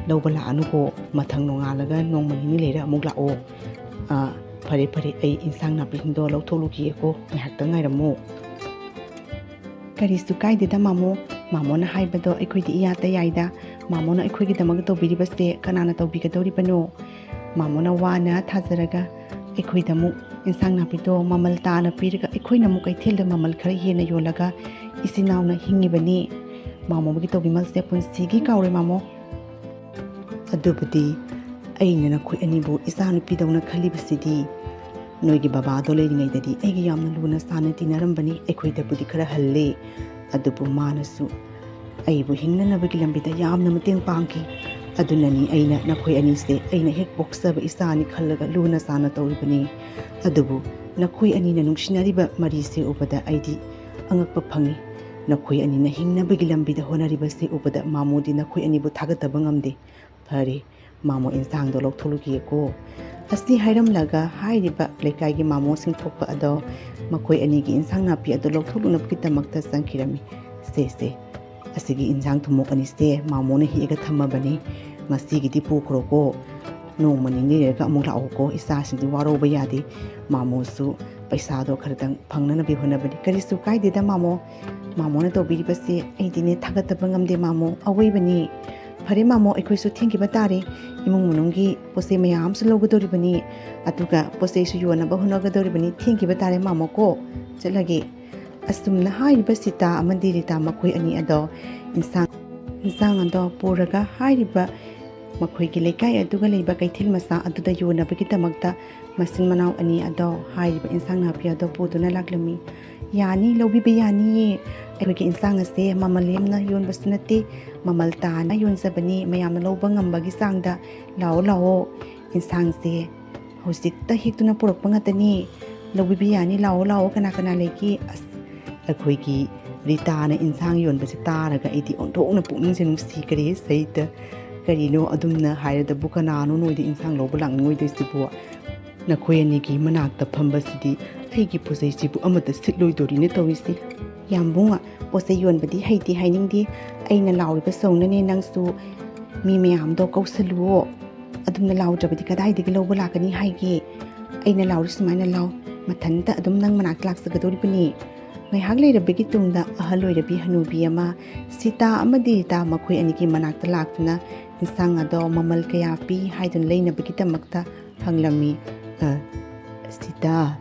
ꯂꯧꯕ ꯂꯥꯛꯑꯅꯨꯀꯣ, ꯃꯊꯪ ꯅꯣꯡꯉꯥꯜꯂꯒ ꯅꯣꯡꯃ ꯅꯤꯅꯤ ꯂꯩꯔ ꯑꯃꯨꯛ ꯂꯥꯛꯑꯣ꯫ ꯑꯥ, ꯐꯔꯦ, ꯐꯔꯦ, ꯑꯩ ꯏꯟꯁꯥꯡ ꯅꯥꯄꯤꯁꯤꯡꯗꯣ ꯂꯧꯊꯣꯛꯂꯨꯈꯤꯒꯦꯀꯣ, ꯉꯥꯏꯍꯥꯛꯇꯪ ꯉꯥꯏꯔꯝꯃꯨ꯫" "ꯀꯔꯤꯁꯨ ꯀꯥꯏꯗꯦꯗ ꯃꯥꯃꯣ, ꯃꯥꯃꯣꯅ ꯍꯥꯏꯕꯗꯣ ꯑꯩꯈꯣꯏꯗꯤ ꯏꯌꯥꯗ ꯌꯥꯏꯗ꯫ ꯃꯥꯃꯣꯅ ꯑꯩꯈꯣꯏꯒꯤꯗꯃꯛ ꯇꯧꯕꯤꯔꯤꯕꯁꯦ ꯀꯅꯥꯅ ꯇꯧꯕꯤꯒꯗꯧꯔꯤꯕꯅꯣ? ꯃꯥꯃꯣꯅ ꯋꯥꯅ ꯊꯥꯖꯔꯒ ꯑꯩꯈꯣꯏꯗ ꯑꯃꯨꯛ ꯏꯟꯁꯥꯡ ꯅꯥꯄꯤꯗꯣ ꯃꯃꯜ ꯇꯥꯅ ꯄꯤꯔꯒ ꯑꯩꯈꯣꯏꯅ ꯑꯃꯨꯛ ꯀꯩꯊꯦꯜꯗ ꯃꯃꯜ ꯈꯔ ꯍꯦꯟꯅ ꯌꯣꯜꯂꯒ ꯏꯆꯤꯟ ꯏꯅꯥꯎꯅ ꯍꯤꯡꯉꯤꯕꯅꯤ꯫ ꯃꯥꯃꯣꯒꯤ ꯇꯧꯕꯤꯃꯜꯁꯦ ꯄꯨꯟꯁꯤꯒꯤ ꯀꯥꯎꯔꯣꯏ ꯃꯥꯃꯣ꯫" "ꯑꯗꯨꯕꯨꯗꯤ ꯑꯩꯅ ꯅꯈꯣꯏ ꯑꯅꯤꯕꯨ ꯏꯆꯥꯅꯨꯄꯤꯗꯧꯅ ꯈꯜꯂꯤꯕꯁꯤꯗꯤ ꯅꯣꯏꯒꯤ ꯕꯕꯥꯗꯣ ꯂꯩꯔꯤꯉꯩꯗꯗꯤ ꯑꯩꯒ ꯌꯥꯝꯅ ꯂꯨꯅ ꯆꯥꯟꯅ ꯇꯤꯟꯅꯔꯝꯕꯅꯤ꯫ ꯑꯩꯈꯣꯏꯗꯕꯨꯗꯤ ꯈꯔ ꯍꯜꯂꯦ, ꯑꯗꯨꯕꯨ ꯃꯥꯅꯁꯨ ꯑꯩꯕꯨ ꯍꯤꯡꯅꯅꯕꯒꯤ ꯂꯝꯕꯤꯗ ꯌꯥꯝꯅ ꯃꯇꯦꯡ ꯄꯥꯡꯈꯤ꯫ ꯑꯗꯨꯅꯅꯤ ꯑꯩꯅ ꯅꯈꯣꯏ ꯑꯅꯤꯁꯦ ꯑꯩꯅ ꯍꯦꯛ ꯄꯣꯛꯆꯕ ꯏꯆꯥꯅꯤ ꯈꯜꯂꯒ ꯂꯨꯅ ꯆꯥꯟꯅ ꯇꯧꯔꯤꯕꯅꯤ꯫ ꯑꯗꯨꯕꯨ ꯅꯈꯣꯏ ꯑꯅꯤꯅ ꯅꯨꯡꯁꯤꯅꯔꯤꯕ ꯃꯔꯤꯁꯦ ꯎꯕꯗ ꯑꯩꯗꯤ ꯑꯉꯛꯄ ꯐꯪꯏ꯫ ꯅꯈꯣꯏ ꯑꯅꯤꯅ ꯍꯤꯡꯅꯕꯒꯤ ꯂꯝꯕꯤꯗ ꯍꯣꯠꯅꯔꯤꯕꯁꯦ ꯎꯕꯗ ꯃꯥꯃꯣꯗꯤ ꯅꯈꯣꯏ ꯑꯅꯤꯕꯨ ꯊꯥꯒꯠꯇꯕ ꯉꯝꯗꯦ꯫ ꯐꯔꯦ, ꯃꯥꯃꯣ ꯏꯟꯁꯥꯡꯗꯣ ꯂꯧꯊꯣꯛꯂꯨꯒꯦꯀꯣ꯫" ꯑꯁꯤ ꯍꯥꯏꯔꯝꯂꯒ ꯍꯥꯏꯔꯤꯕ ꯂꯩꯀꯥꯏꯒꯤ ꯃꯥꯃꯣꯁꯤꯡ ꯊꯣꯛꯄ ꯑꯗꯣ ꯃꯈꯣꯏ ꯑꯅꯤꯒꯤ ꯏꯟꯁꯥꯡ ꯅꯥꯄꯤ ꯑꯗꯨ ꯂꯧꯊꯣꯛꯂꯨꯅꯕꯒꯤꯗꯃꯛꯇ ꯆꯪꯈꯤꯔꯝꯃꯤ꯫ "ꯁꯦ, ꯁꯦ, ꯑꯁꯤꯒꯤ ꯏꯟꯁꯥꯡ ꯊꯨꯝꯃꯣꯛ ꯑꯅꯤꯁꯦ ꯃꯥꯃꯣꯅ ꯍꯦꯛꯑꯒ ꯊꯝꯃꯕꯅꯤ, ꯉꯁꯤꯒꯤꯗꯤ ꯄꯨꯈ꯭ꯔꯣꯀꯣ꯫ ꯅꯣꯡꯃ ꯅꯤꯅꯤ ꯂꯩꯔꯒ ꯑꯃꯨꯛ ꯂꯥꯛꯑꯣꯀꯣ, ꯏꯆꯥꯁꯤꯡꯗꯤ ꯋꯥꯔꯧꯕ ꯌꯥꯗꯦ, ꯃꯥꯃꯣꯁꯨ ꯄꯩꯁꯥꯗꯣ ꯈꯔꯗꯪ ꯐꯪꯅꯅꯕꯒꯤ ꯍꯣꯠꯅꯕꯅꯤ꯫ ꯀꯔꯤꯁꯨ ꯀꯥꯏꯗꯦꯗ ꯃꯥꯃꯣ, ꯃꯥꯃꯣꯅ ꯇꯧꯕꯤꯔꯤꯕꯁꯦ ꯑꯩꯗꯤꯅꯦ ꯊꯥꯒꯠꯇꯕ ꯉꯝꯗꯦ ꯃꯥꯃꯣ, ꯑꯋꯣꯏꯕꯅꯤ꯫ ꯐꯔꯦ ꯃꯥꯃꯣ, ꯑꯩꯈꯣꯏꯁꯨ ꯊꯦꯡꯈꯤꯕ ꯇꯥꯔꯦ, ꯏꯃꯨꯡ ꯃꯅꯨꯡꯒꯤ ꯄꯣꯠ ꯆꯩ ꯃꯌꯥꯝ ꯑꯃꯁꯨ ꯂꯧꯒꯗꯧꯔꯤꯕꯅꯤ, ꯑꯗꯨꯒ ꯄꯣꯠ ꯆꯩꯁꯨ ꯌꯣꯟꯅꯕ ꯍꯣꯠꯅꯒꯗꯧꯔꯤꯕꯅꯤ, ꯊꯦꯡꯈꯤꯕ ꯇꯥꯔꯦ ꯃꯥꯃꯣ ꯀꯣ, ꯆꯠꯂꯒꯦ꯫ ꯑꯁꯨꯝꯅ ꯍꯥꯏꯔꯤꯕ ꯁꯤꯇꯥ ꯑꯃꯗꯤ ꯔꯤꯇꯥ ꯃꯈꯣꯏ ꯑꯅꯤ ꯑꯗꯣ ꯏꯟꯁꯥꯡ, ꯏꯟꯁꯥꯡ ꯑꯗꯣ ꯄꯨꯔꯒ ꯍꯥꯏꯔꯤꯕ ꯃꯈꯣꯏꯒꯤ ꯂꯩꯀꯥꯏ ꯑꯗꯨꯒ ꯂꯩꯕ ꯀꯩꯊꯦꯜ ꯃꯆꯥ ꯑꯗꯨꯗ ꯌꯣꯟꯅꯕꯒꯤꯗꯃꯛꯇ ꯃꯆꯤꯟ ꯃꯅꯥꯎ ꯑꯅꯤ ꯑꯗꯣ ꯍꯥꯏꯔꯤꯕ ꯏꯟꯁꯥꯡ ꯅꯥꯄꯤ ꯑꯗꯣ ꯄꯨꯗꯨꯅ ꯂꯥꯛꯂꯝꯃꯤ꯫ "ꯌꯥꯅꯤ, ꯂꯧꯕꯤꯕ ꯌꯥꯅꯤꯌꯦ꯫ ꯑꯩꯈꯣꯏꯒꯤ ꯏꯟꯁꯥꯡ ꯑꯁꯦ ꯃꯃꯜ ꯂꯦꯝꯅ ꯌꯣꯟꯕꯁꯨ ꯅꯠꯇꯦ, ꯃꯃꯜ ꯇꯥꯅ ꯌꯣꯟꯖꯕꯅꯤ, ꯃꯌꯥꯝꯅ ꯂꯧꯕ ꯉꯝꯕꯒꯤ ꯆꯥꯡꯗ꯫ ꯂꯥꯛꯑꯣ, ꯂꯥꯛꯑꯣ, ꯏꯟꯁꯥꯡꯁꯦ ꯍꯧꯖꯤꯛꯇ ꯍꯦꯛꯇꯨꯅ ꯄꯨꯔꯛꯄ ꯉꯥꯛꯇꯅꯤ, ꯂꯧꯕꯤꯕ ꯌꯥꯅꯤ, ꯂꯥꯛꯑꯣ, ꯂꯥꯛꯑꯣ, ꯀꯅꯥ ꯀꯅꯥ ꯂꯩꯒꯦ?" ꯑꯁ, ꯑꯩꯈꯣꯏꯒꯤ ꯔꯤꯇꯥꯅ ꯏꯟꯁꯥꯡ ꯌꯣꯟꯕꯁꯦ ꯇꯥꯔꯒ ꯑꯩꯗꯤ ꯑꯣꯟꯊꯣꯛꯅ ꯄꯨꯛꯅꯤꯡꯁꯦ ꯅꯨꯡꯁꯤ, ꯀꯔꯤ ꯁꯩꯇ, "ꯀꯔꯤꯅꯣ ꯑꯗꯨꯝꯅ ꯍꯥꯏꯔꯗꯕꯨ, ꯀꯅꯥꯅꯣ ꯅꯣꯏꯗ ꯏꯟꯁꯥꯡ ꯂꯧꯕ ꯂꯥꯛꯅꯤꯡꯉꯣꯏꯗꯣꯏꯁꯤꯕꯨ? ꯅꯈꯣꯏ ꯑꯅꯤꯒꯤ ꯃꯅꯥꯛꯇ ꯐꯝꯕꯁꯤꯗꯤ ꯑꯩꯒꯤ ꯄꯣꯠꯆꯩꯁꯤꯕꯨ ꯑꯃꯠꯇ ꯁꯤꯠꯂꯣꯏꯗꯣꯔꯤꯅꯦ ꯇꯧꯔꯤꯁꯤ꯫ ꯌꯥꯝꯕꯨꯡ, ꯄꯣꯠꯆꯩ ꯌꯣꯟꯕꯗꯤ ꯍꯩꯇꯦ ꯍꯥꯏꯅꯤꯡꯗꯦ, ꯑꯩꯅ ꯂꯥꯎꯔꯤꯕ ꯁꯧꯅꯅꯦ ꯅꯪꯁꯨ ꯃꯤ ꯃꯌꯥꯝꯗꯣ ꯀꯧꯁꯜꯂꯨꯑꯣ꯫ ꯑꯗꯨꯝꯅ ꯂꯥꯎꯗ꯭ꯔꯕꯗꯤ ꯀꯗꯥꯏꯗꯒꯤ ꯂꯧꯕ ꯂꯥꯛꯀꯅꯤ ꯍꯥꯏꯒꯦ? ꯑꯩꯅ ꯂꯥꯎꯔꯤ ꯁꯨꯃꯥꯏꯅ ꯂꯥꯎ, ꯃꯊꯟꯇ ꯑꯗꯨꯝ ꯅꯪ ꯃꯅꯥꯛꯇ ꯂꯥꯛꯆꯒꯗꯧꯔꯤꯕꯅꯤ꯫" ꯉꯥꯏꯍꯥꯛ ꯂꯩꯔꯕꯒꯤ ꯇꯨꯡꯗ ꯑꯍꯜ ꯑꯣꯏꯔꯕꯤ ꯍꯅꯨꯕꯤ ꯑꯃ ꯁꯤꯇꯥ ꯑꯃꯗꯤ ꯔꯤꯇꯥ ꯃꯈꯣꯏ ꯑꯅꯤꯒꯤ ꯃꯅꯥꯛꯇ ꯂꯥꯛꯇꯨꯅ ꯏꯟꯁꯥꯡ ꯑꯗꯣ ꯃꯃꯜ ꯀꯌꯥ ꯄꯤ ꯍꯥꯏꯗꯨꯅ ꯂꯩꯅꯕꯒꯤꯗꯃꯛꯇ ꯍꯪꯂꯝꯃꯤ꯫ "ꯑ, ꯁꯤꯇꯥ,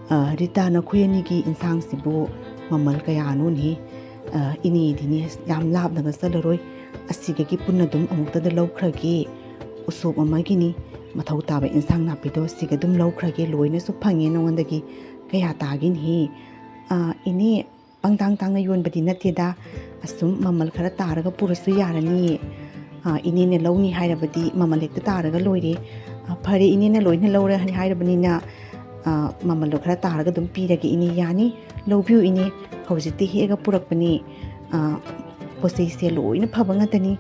ꯑ, ꯔꯤꯇꯥ, ꯅꯈꯣꯏ ꯑꯅꯤꯒꯤ ꯏꯟꯁꯥꯡꯁꯤꯕꯨ ꯃꯃꯜ ꯀꯌꯥꯅꯣꯅꯦ? ꯑ, ꯏꯅꯦꯗꯤꯅꯦ ꯌꯥꯝ ꯂꯥꯞꯅꯒ ꯆꯠꯂꯔꯣꯏ, ꯑꯁꯤꯗꯒꯤ ꯄꯨꯟꯅ ꯑꯗꯨꯝ ꯑꯃꯨꯛꯇꯗ ꯂꯧꯈ꯭ꯔꯒꯦ꯫ ꯎꯁꯣꯞ ꯑꯃꯒꯤꯅꯤ, ꯃꯊꯧ ꯇꯥꯕ ꯏꯟꯁꯥꯡ ꯅꯥꯄꯤꯗꯣ ꯁꯤꯒ ꯑꯗꯨꯝ ꯂꯧꯈ꯭ꯔꯒꯦ, ꯂꯣꯏꯅꯁꯨ ꯐꯪꯉꯦ ꯅꯉꯣꯟꯗꯒꯤ꯫ ꯀꯌꯥ ꯇꯥꯒꯦꯅꯦꯍꯦ?" "ꯑ, ꯏꯅꯦ, ꯄꯪꯇꯥꯡ ꯇꯥꯡꯅ ꯌꯣꯟꯕꯗꯤ ꯅꯠꯇꯦꯗ, ꯑꯁꯨꯝ ꯃꯃꯜ ꯈꯔ ꯇꯥꯔꯒ ꯄꯨꯔꯁꯨ ꯌꯥꯔꯅꯤꯌꯦ꯫ ꯑ, ꯏꯅꯦꯅ ꯂꯧꯅꯤ ꯍꯥꯏꯔꯕꯗꯤ ꯃꯃꯜ ꯍꯦꯛꯇ ꯇꯥꯔꯒ ꯂꯣꯏꯔꯦ꯫" "ꯑ, ꯐꯔꯦ, ꯏꯅꯦꯅ ꯂꯣꯏꯅ ꯂꯧꯔꯦ ꯍꯥꯏꯔꯕꯅꯤꯅ, ꯑ, ꯃꯃꯜꯗꯣ ꯈꯔ ꯇꯥꯔꯒ ꯑꯗꯨꯝ ꯄꯤꯔꯒꯦ ꯏꯅꯦ꯫" "ꯌꯥꯅꯤ, ꯂꯧꯕꯤꯌꯨ ꯏꯅꯦ, ꯍꯧꯖꯤꯛꯇꯤ ꯍꯦꯛꯑꯒ ꯄꯨꯔꯛꯄꯅꯤ꯫ ꯑ, ꯄꯣꯠ ꯆꯩꯁꯦ ꯂꯣꯏꯅ ꯐꯕ ꯉꯥꯛꯇꯅꯤ꯫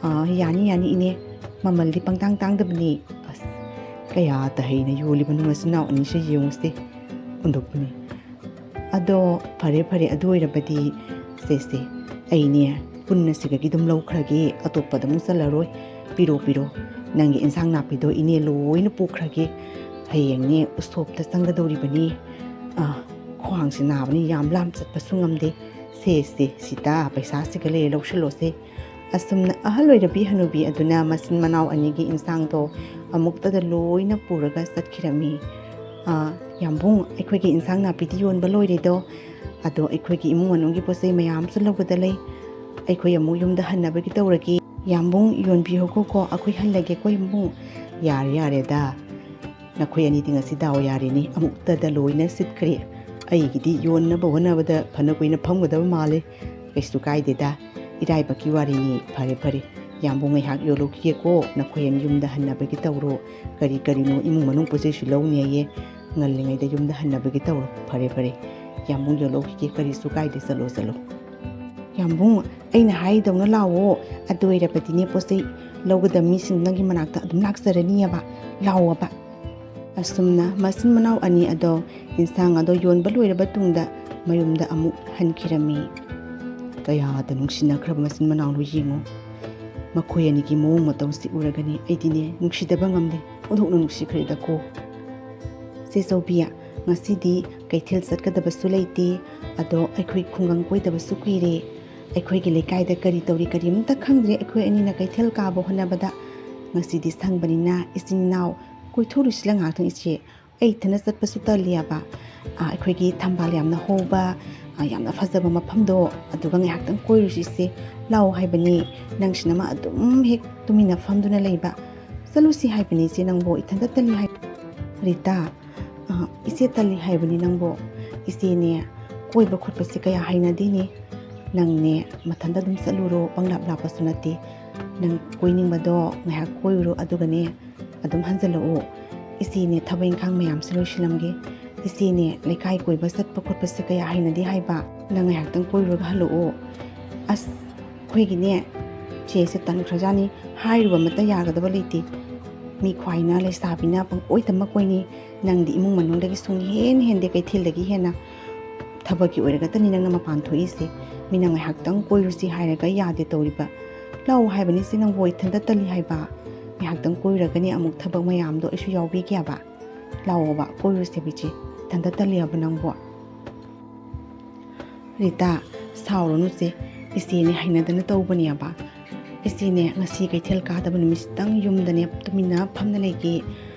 ꯑ, ꯌꯥꯅꯤ, ꯌꯥꯅꯤ ꯏꯅꯦ, ꯃꯃꯜꯗꯤ ꯄꯪꯇꯥꯡ ꯇꯥꯡꯗꯕꯅꯤ꯫" ꯑꯁ, ꯀꯌꯥ ꯇꯍꯩꯅ ꯌꯣꯜꯂꯤꯕꯅꯣ ꯃꯆꯤꯟ ꯃꯅꯥꯎ ꯑꯅꯤꯁꯦ ꯌꯦꯡꯉꯨꯁꯦ, ꯍꯨꯟꯗꯣꯛꯄꯅꯤ꯫ "ꯑꯗꯣ ꯐꯔꯦ, ꯐꯔꯦ, ꯑꯗꯨ ꯑꯣꯏꯔꯕꯗꯤ ꯁꯦ, ꯁꯦ, ꯑꯩꯅꯦ ꯄꯨꯟꯅ ꯁꯤꯗꯒꯤ ꯑꯗꯨꯝ ꯂꯧꯈ꯭ꯔꯒꯦ, ꯑꯇꯣꯞꯄꯗ ꯑꯃꯨꯛ ꯆꯠꯂꯔꯣꯏ꯫ ꯄꯤꯔꯣ, ꯄꯤꯔꯣ, "ꯅꯪꯒꯤ ꯏꯟꯁꯥꯡ ꯅꯥꯄꯤꯗꯣ ꯏꯅꯦ ꯂꯣꯏꯅ ꯄꯨꯈ꯭ꯔꯒꯦ꯫ ꯍꯌꯦꯡꯅꯦ ꯎꯁꯣꯞꯇ ꯆꯪꯒꯗꯧꯔꯤꯕꯅꯤ꯫ ꯑꯥ, ꯈ꯭ꯋꯥꯡꯁꯦ ꯅꯥꯕꯅꯤ, ꯌꯥꯝ ꯂꯥꯝ ꯆꯠꯄꯁꯨ ꯉꯝꯗꯦ꯫ ꯁꯦ, ꯁꯦ, ꯁꯤꯇ, ꯄꯩꯁꯥꯁꯤꯒ ꯂꯩꯔꯦ, ꯂꯧꯁꯤꯜꯂꯣꯁꯦ"꯫ ꯑꯁꯨꯝꯅ ꯑꯍꯜ ꯑꯣꯏꯔꯕꯤ ꯍꯅꯨꯕꯤ ꯑꯗꯨꯅ ꯃꯆꯤꯟ ꯃꯅꯥꯎ ꯑꯅꯤꯒꯤ ꯏꯟꯁꯥꯡꯗꯣ ꯑꯃꯨꯛꯇꯗ ꯂꯣꯏꯅ ꯄꯨꯔꯒ ꯆꯠꯈꯤꯔꯝꯃꯤ꯫ "ꯑꯥ, ꯌꯥꯝꯕꯨꯡ, ꯑꯩꯈꯣꯏꯒꯤ ꯏꯟꯁꯥꯡ ꯅꯥꯄꯤꯗꯤ ꯌꯣꯟꯕ ꯂꯣꯏꯔꯦꯗꯣ꯫ ꯑꯗꯣ ꯑꯩꯈꯣꯏꯒꯤ ꯏꯃꯨꯡ ꯃꯅꯨꯡꯒꯤ ꯄꯣꯠ ꯆꯩ ꯃꯌꯥꯝꯁꯨ ꯂꯧꯒꯗ ꯂꯩ꯫ ꯑꯩꯈꯣꯏ ꯑꯃꯨꯛ ꯌꯨꯝꯗ ꯍꯟꯅꯕꯒꯤ ꯇꯧꯔꯒꯦ꯫ ꯌꯥꯝꯕꯨꯡ, ꯌꯣꯟꯕꯤꯍꯧꯈꯣꯀꯣ, ꯑꯩꯈꯣꯏ ꯍꯜꯂꯒꯦꯀꯣ ꯌꯥꯝꯕꯨꯡ"꯫ "ꯌꯥꯔꯦ, ꯌꯥꯔꯦꯗ꯫ ꯅꯈꯣꯏ ꯑꯅꯤꯗꯤ ꯉꯁꯤ ꯗꯥꯎ ꯌꯥꯔꯦꯅꯦ, ꯑꯃꯨꯛꯇꯗ ꯂꯣꯏꯅ ꯁꯤꯠꯈ꯭ꯔꯦ꯫ ꯑꯩꯒꯤꯗꯤ ꯌꯣꯟꯅꯕ ꯍꯣꯠꯅꯕꯗ ꯐꯅ ꯀꯨꯏꯅ ꯐꯝꯒꯗꯕ ꯃꯥꯜꯂꯦ꯫ ꯀꯩꯁꯨ ꯀꯥꯏꯗꯦꯗ, ꯏꯔꯥꯏꯕꯛꯀꯤ ꯋꯥꯔꯤꯅꯤ꯫ ꯐꯔꯦ, ꯐꯔꯦ, ꯌꯥꯝꯕꯨꯡ, ꯉꯥꯏꯍꯥꯛ ꯌꯣꯜꯂꯨꯈꯤꯒꯦꯀꯣ, ꯅꯈꯣꯏ ꯑꯅꯤ ꯌꯨꯝꯗ ꯍꯟꯅꯕꯒꯤ ꯇꯧꯔꯣ꯫ ꯀꯔꯤ ꯀꯔꯤꯅꯣ ꯏꯃꯨꯡ ꯃꯅꯨꯡ ꯄꯣꯠ ꯆꯩꯁꯨ ꯂꯧꯅꯦꯌꯦ, ꯉꯜꯂꯤꯉꯩꯗ ꯌꯨꯝꯗ ꯍꯟꯅꯕꯒꯤ ꯇꯧꯔꯣ꯫ ꯐꯔꯦ, ꯐꯔꯦ, ꯌꯥꯝꯕꯨꯡ ꯌꯣꯜꯍꯧꯈꯤꯒꯦ, ꯀꯔꯤꯁꯨ ꯀꯥꯏꯗꯦ, ꯆꯠꯂꯣ, ꯆꯠꯂꯣ"꯫ "ꯌꯥꯝꯕꯨꯡ, ꯑꯩꯅ ꯍꯥꯏꯗꯧꯅ ꯂꯥꯛꯑꯣ, ꯑꯗꯨ ꯑꯣꯏꯔꯕꯗꯤꯅꯦ ꯄꯣꯠ ꯆꯩ ꯂꯧꯒꯗꯕ ꯃꯤꯁꯤꯡ ꯅꯪꯒꯤ ꯃꯅꯥꯛꯇ ꯑꯗꯨꯝ ꯂꯥꯛꯆꯔꯅꯤꯑꯕ, ꯂꯥꯛꯑꯣꯕ"꯫ ꯑꯁꯨꯝꯅ ꯃꯆꯤꯟ ꯃꯅꯥꯎ ꯑꯅꯤ ꯑꯗꯣ ꯏꯟꯁꯥꯡ ꯑꯗꯣ ꯌꯣꯟꯕ ꯂꯣꯏꯔꯕ ꯇꯨꯡꯗ ꯃꯌꯨꯝꯗ ꯑꯃꯨꯛ ꯍꯟꯈꯤꯔꯝꯃꯤ꯫ ꯀꯌꯥꯗ ꯅꯨꯡꯁꯤꯅꯈ꯭ꯔꯕ ꯃꯆꯤꯟ ꯃꯅꯥꯎꯅꯣ ꯌꯦꯡꯉꯣ꯫ ꯃꯈꯣꯏ ꯑꯅꯤꯒꯤ ꯃꯑꯣꯡ ꯃꯇꯧꯁꯤ ꯎꯔꯒꯅꯤ ꯑꯩꯗꯤꯅꯦ ꯅꯨꯡꯁꯤꯗꯕ ꯉꯝꯗꯦ, ꯑꯣꯟꯊꯣꯛꯅ ꯅꯨꯡꯁꯤꯈ꯭ꯔꯦꯗꯀꯣ꯫ "ꯁꯦ ꯆꯧꯕꯤ, ꯉꯁꯤꯗꯤ ꯀꯩꯊꯦꯜ ꯆꯠꯀꯗꯕꯁꯨ ꯂꯩꯇꯦ, ꯑꯗꯣ ꯑꯩꯈꯣꯏ ꯈꯨꯡꯒꯪ ꯀꯣꯏꯗꯕꯁꯨ ꯀꯨꯏꯔꯦ꯫ ꯑꯩꯈꯣꯏꯒꯤ ꯂꯩꯀꯥꯏꯗ ꯀꯔꯤ ꯇꯧꯔꯤ ꯀꯔꯤꯝꯇ ꯈꯪꯗ꯭ꯔꯦ ꯑꯩꯈꯣꯏ ꯑꯅꯤꯅ ꯀꯩꯊꯦꯜ ꯀꯥꯕ ꯍꯣꯠꯅꯕꯗ꯫ ꯉꯁꯤꯗꯤ ꯁꯪꯕꯅꯤꯅ ꯏꯆꯤꯟ ꯏꯅꯥꯎ ꯀꯣꯏꯊꯣꯛꯂꯨꯁꯤꯔ ꯉꯥꯏꯍꯥꯛꯇꯪ ꯏꯆꯦ? ꯑꯩ ꯏꯊꯟꯗ ꯆꯠꯄꯁꯨ ꯇꯜꯂꯤꯑꯕ꯫ ꯑꯥ, ꯑꯩꯈꯣꯏꯒꯤ ꯊꯝꯕꯥꯜ ꯌꯥꯝꯅ ꯍꯧꯕ, ꯑꯥ, ꯌꯥꯝꯅ ꯐꯖꯕ ꯃꯐꯝꯗꯣ, ꯑꯗꯨꯒ ꯉꯥꯏꯍꯥꯛꯇꯪ ꯀꯣꯏꯔꯨꯁꯤꯁꯦ꯫ ꯂꯥꯛꯑꯣ ꯍꯥꯏꯕꯅꯤ, ꯅꯪꯁꯤꯅ ꯑꯃ ꯑꯗꯨꯝ ꯍꯦꯛ ꯇꯨꯃꯤꯟꯅ ꯐꯝꯗꯨꯅ ꯂꯩꯕ꯫ ꯆꯠꯂꯨꯁꯤ ꯍꯥꯏꯕꯅꯤ ꯏꯆꯦ, ꯅꯪꯕꯨ ꯏꯊꯟꯗ ꯇꯜꯂꯤ ꯍꯥꯏ"꯫ "ꯔꯤꯇꯥ, ꯑꯥ, ꯏꯆꯦ ꯇꯜꯂꯤ ꯍꯥꯏꯕꯅꯤ ꯅꯪꯕꯨ꯫ ꯏꯆꯦꯅꯦ ꯀꯣꯏꯕ ꯈꯣꯠꯄꯁꯦ ꯀꯌꯥ ꯍꯩꯅꯗꯦꯅꯦ꯫ ꯅꯪꯅꯦ ꯃꯊꯟꯇ ꯑꯗꯨꯝ ꯆꯠꯂꯨꯔꯣ, ꯄꯪꯂꯥꯞ ꯂꯥꯞꯄꯁꯨ ꯅꯠꯇꯦ꯫ ꯅꯪ ꯀꯣꯏꯅꯤꯡꯕꯗꯣ ꯉꯥꯏꯍꯥꯛ ꯀꯣꯏꯔꯨꯔꯣ, ꯑꯗꯨꯒꯅꯦ ꯑꯗꯨꯝ ꯍꯟꯖꯜꯂꯛꯑꯣ꯫ ꯏꯆꯦꯅꯦ ꯊꯕꯛ ꯏꯪꯈꯥꯡ ꯃꯌꯥꯝꯁꯦ ꯂꯣꯏꯁꯤꯜꯂꯝꯒꯦ꯫ ꯏꯆꯦꯅꯦ ꯂꯩꯀꯥꯏ ꯀꯣꯏꯕ ꯆꯠꯄ ꯈꯣꯠꯄꯁꯦ ꯀꯌꯥ ꯍꯩꯅꯗꯦ ꯍꯥꯏꯕ꯫ ꯅꯪ ꯉꯥꯏꯍꯥꯛꯇꯪ ꯀꯣꯏꯔꯨꯔꯒ ꯍꯜꯂꯛꯑꯣ"꯫ ꯑꯁ, ꯑꯩꯈꯣꯏꯒꯤꯅꯦ ꯆꯦꯁꯦ ꯇꯟꯈ꯭ꯔꯖꯥꯠꯅꯤ꯫ ꯍꯥꯏꯔꯨꯕ ꯑꯃꯠꯇ ꯌꯥꯒꯗꯕ ꯂꯩꯇꯦ꯫ ꯃꯤ ꯈ꯭ꯋꯥꯏꯅ ꯂꯩꯁꯥꯕꯤꯅ ꯄꯪꯀꯣꯏꯗ ꯃꯀꯣꯏꯅꯤ꯫ ꯅꯪꯗꯤ ꯏꯃꯨꯡ ꯃꯅꯨꯡꯗꯒꯤ ꯁꯨꯡ ꯍꯦꯟ ꯍꯦꯟꯗꯦ, ꯀꯩꯊꯦꯜꯗꯒꯤ ꯍꯦꯟꯅ꯫ ꯊꯕꯛꯀꯤ ꯑꯣꯏꯔꯒꯇꯅꯤ ꯅꯪꯅ ꯃꯄꯥꯟ ꯊꯣꯛꯏꯁꯦ꯫ ꯃꯤꯅ ꯉꯥꯏꯍꯥꯛꯇꯪ ꯀꯣꯏꯔꯨꯁꯤ ꯍꯥꯏꯔꯒ ꯌꯥꯗꯦ ꯇꯧꯔꯤꯕ꯫ ꯂꯥꯛꯑꯣ ꯍꯥꯏꯕꯅꯤ ꯁꯤ ꯅꯪꯕꯨ ꯏꯊꯟꯇ ꯇꯜꯂꯤ ꯍꯥꯏꯕ꯫ ꯉꯥꯏꯍꯥꯛꯇꯪ ꯀꯣꯏꯔꯒꯅꯦ ꯑꯃꯨꯛ ꯊꯕꯛ ꯃꯌꯥꯝꯗꯣ ꯑꯩꯁꯨ ꯌꯥꯎꯕꯤꯒꯦꯕ꯫ ꯂꯥꯛꯑꯣꯕ, ꯀꯣꯏꯔꯨꯁꯦꯕ ꯏꯆꯦ꯫ ꯏꯊꯟꯇ ꯇꯜꯂꯦꯕ ꯅꯪꯕꯨ꯫ ꯔꯤꯇꯥ, ꯁꯥꯎꯔꯨꯅꯨꯁꯦ, ꯏꯆꯦꯅꯦ ꯍꯩꯅꯗꯅ ꯇꯧꯕꯅꯦꯕ꯫ ꯏꯆꯦꯅꯦ ꯉꯁꯤ ꯀꯩꯊꯦꯜ ꯀꯥꯗꯕ ꯅꯨꯃꯤꯠꯁꯤꯗꯪ ꯌꯨꯝꯗꯅꯦ ꯇꯨꯃꯤꯟꯅ ꯐꯝꯅ ꯂꯩꯒꯦ꯫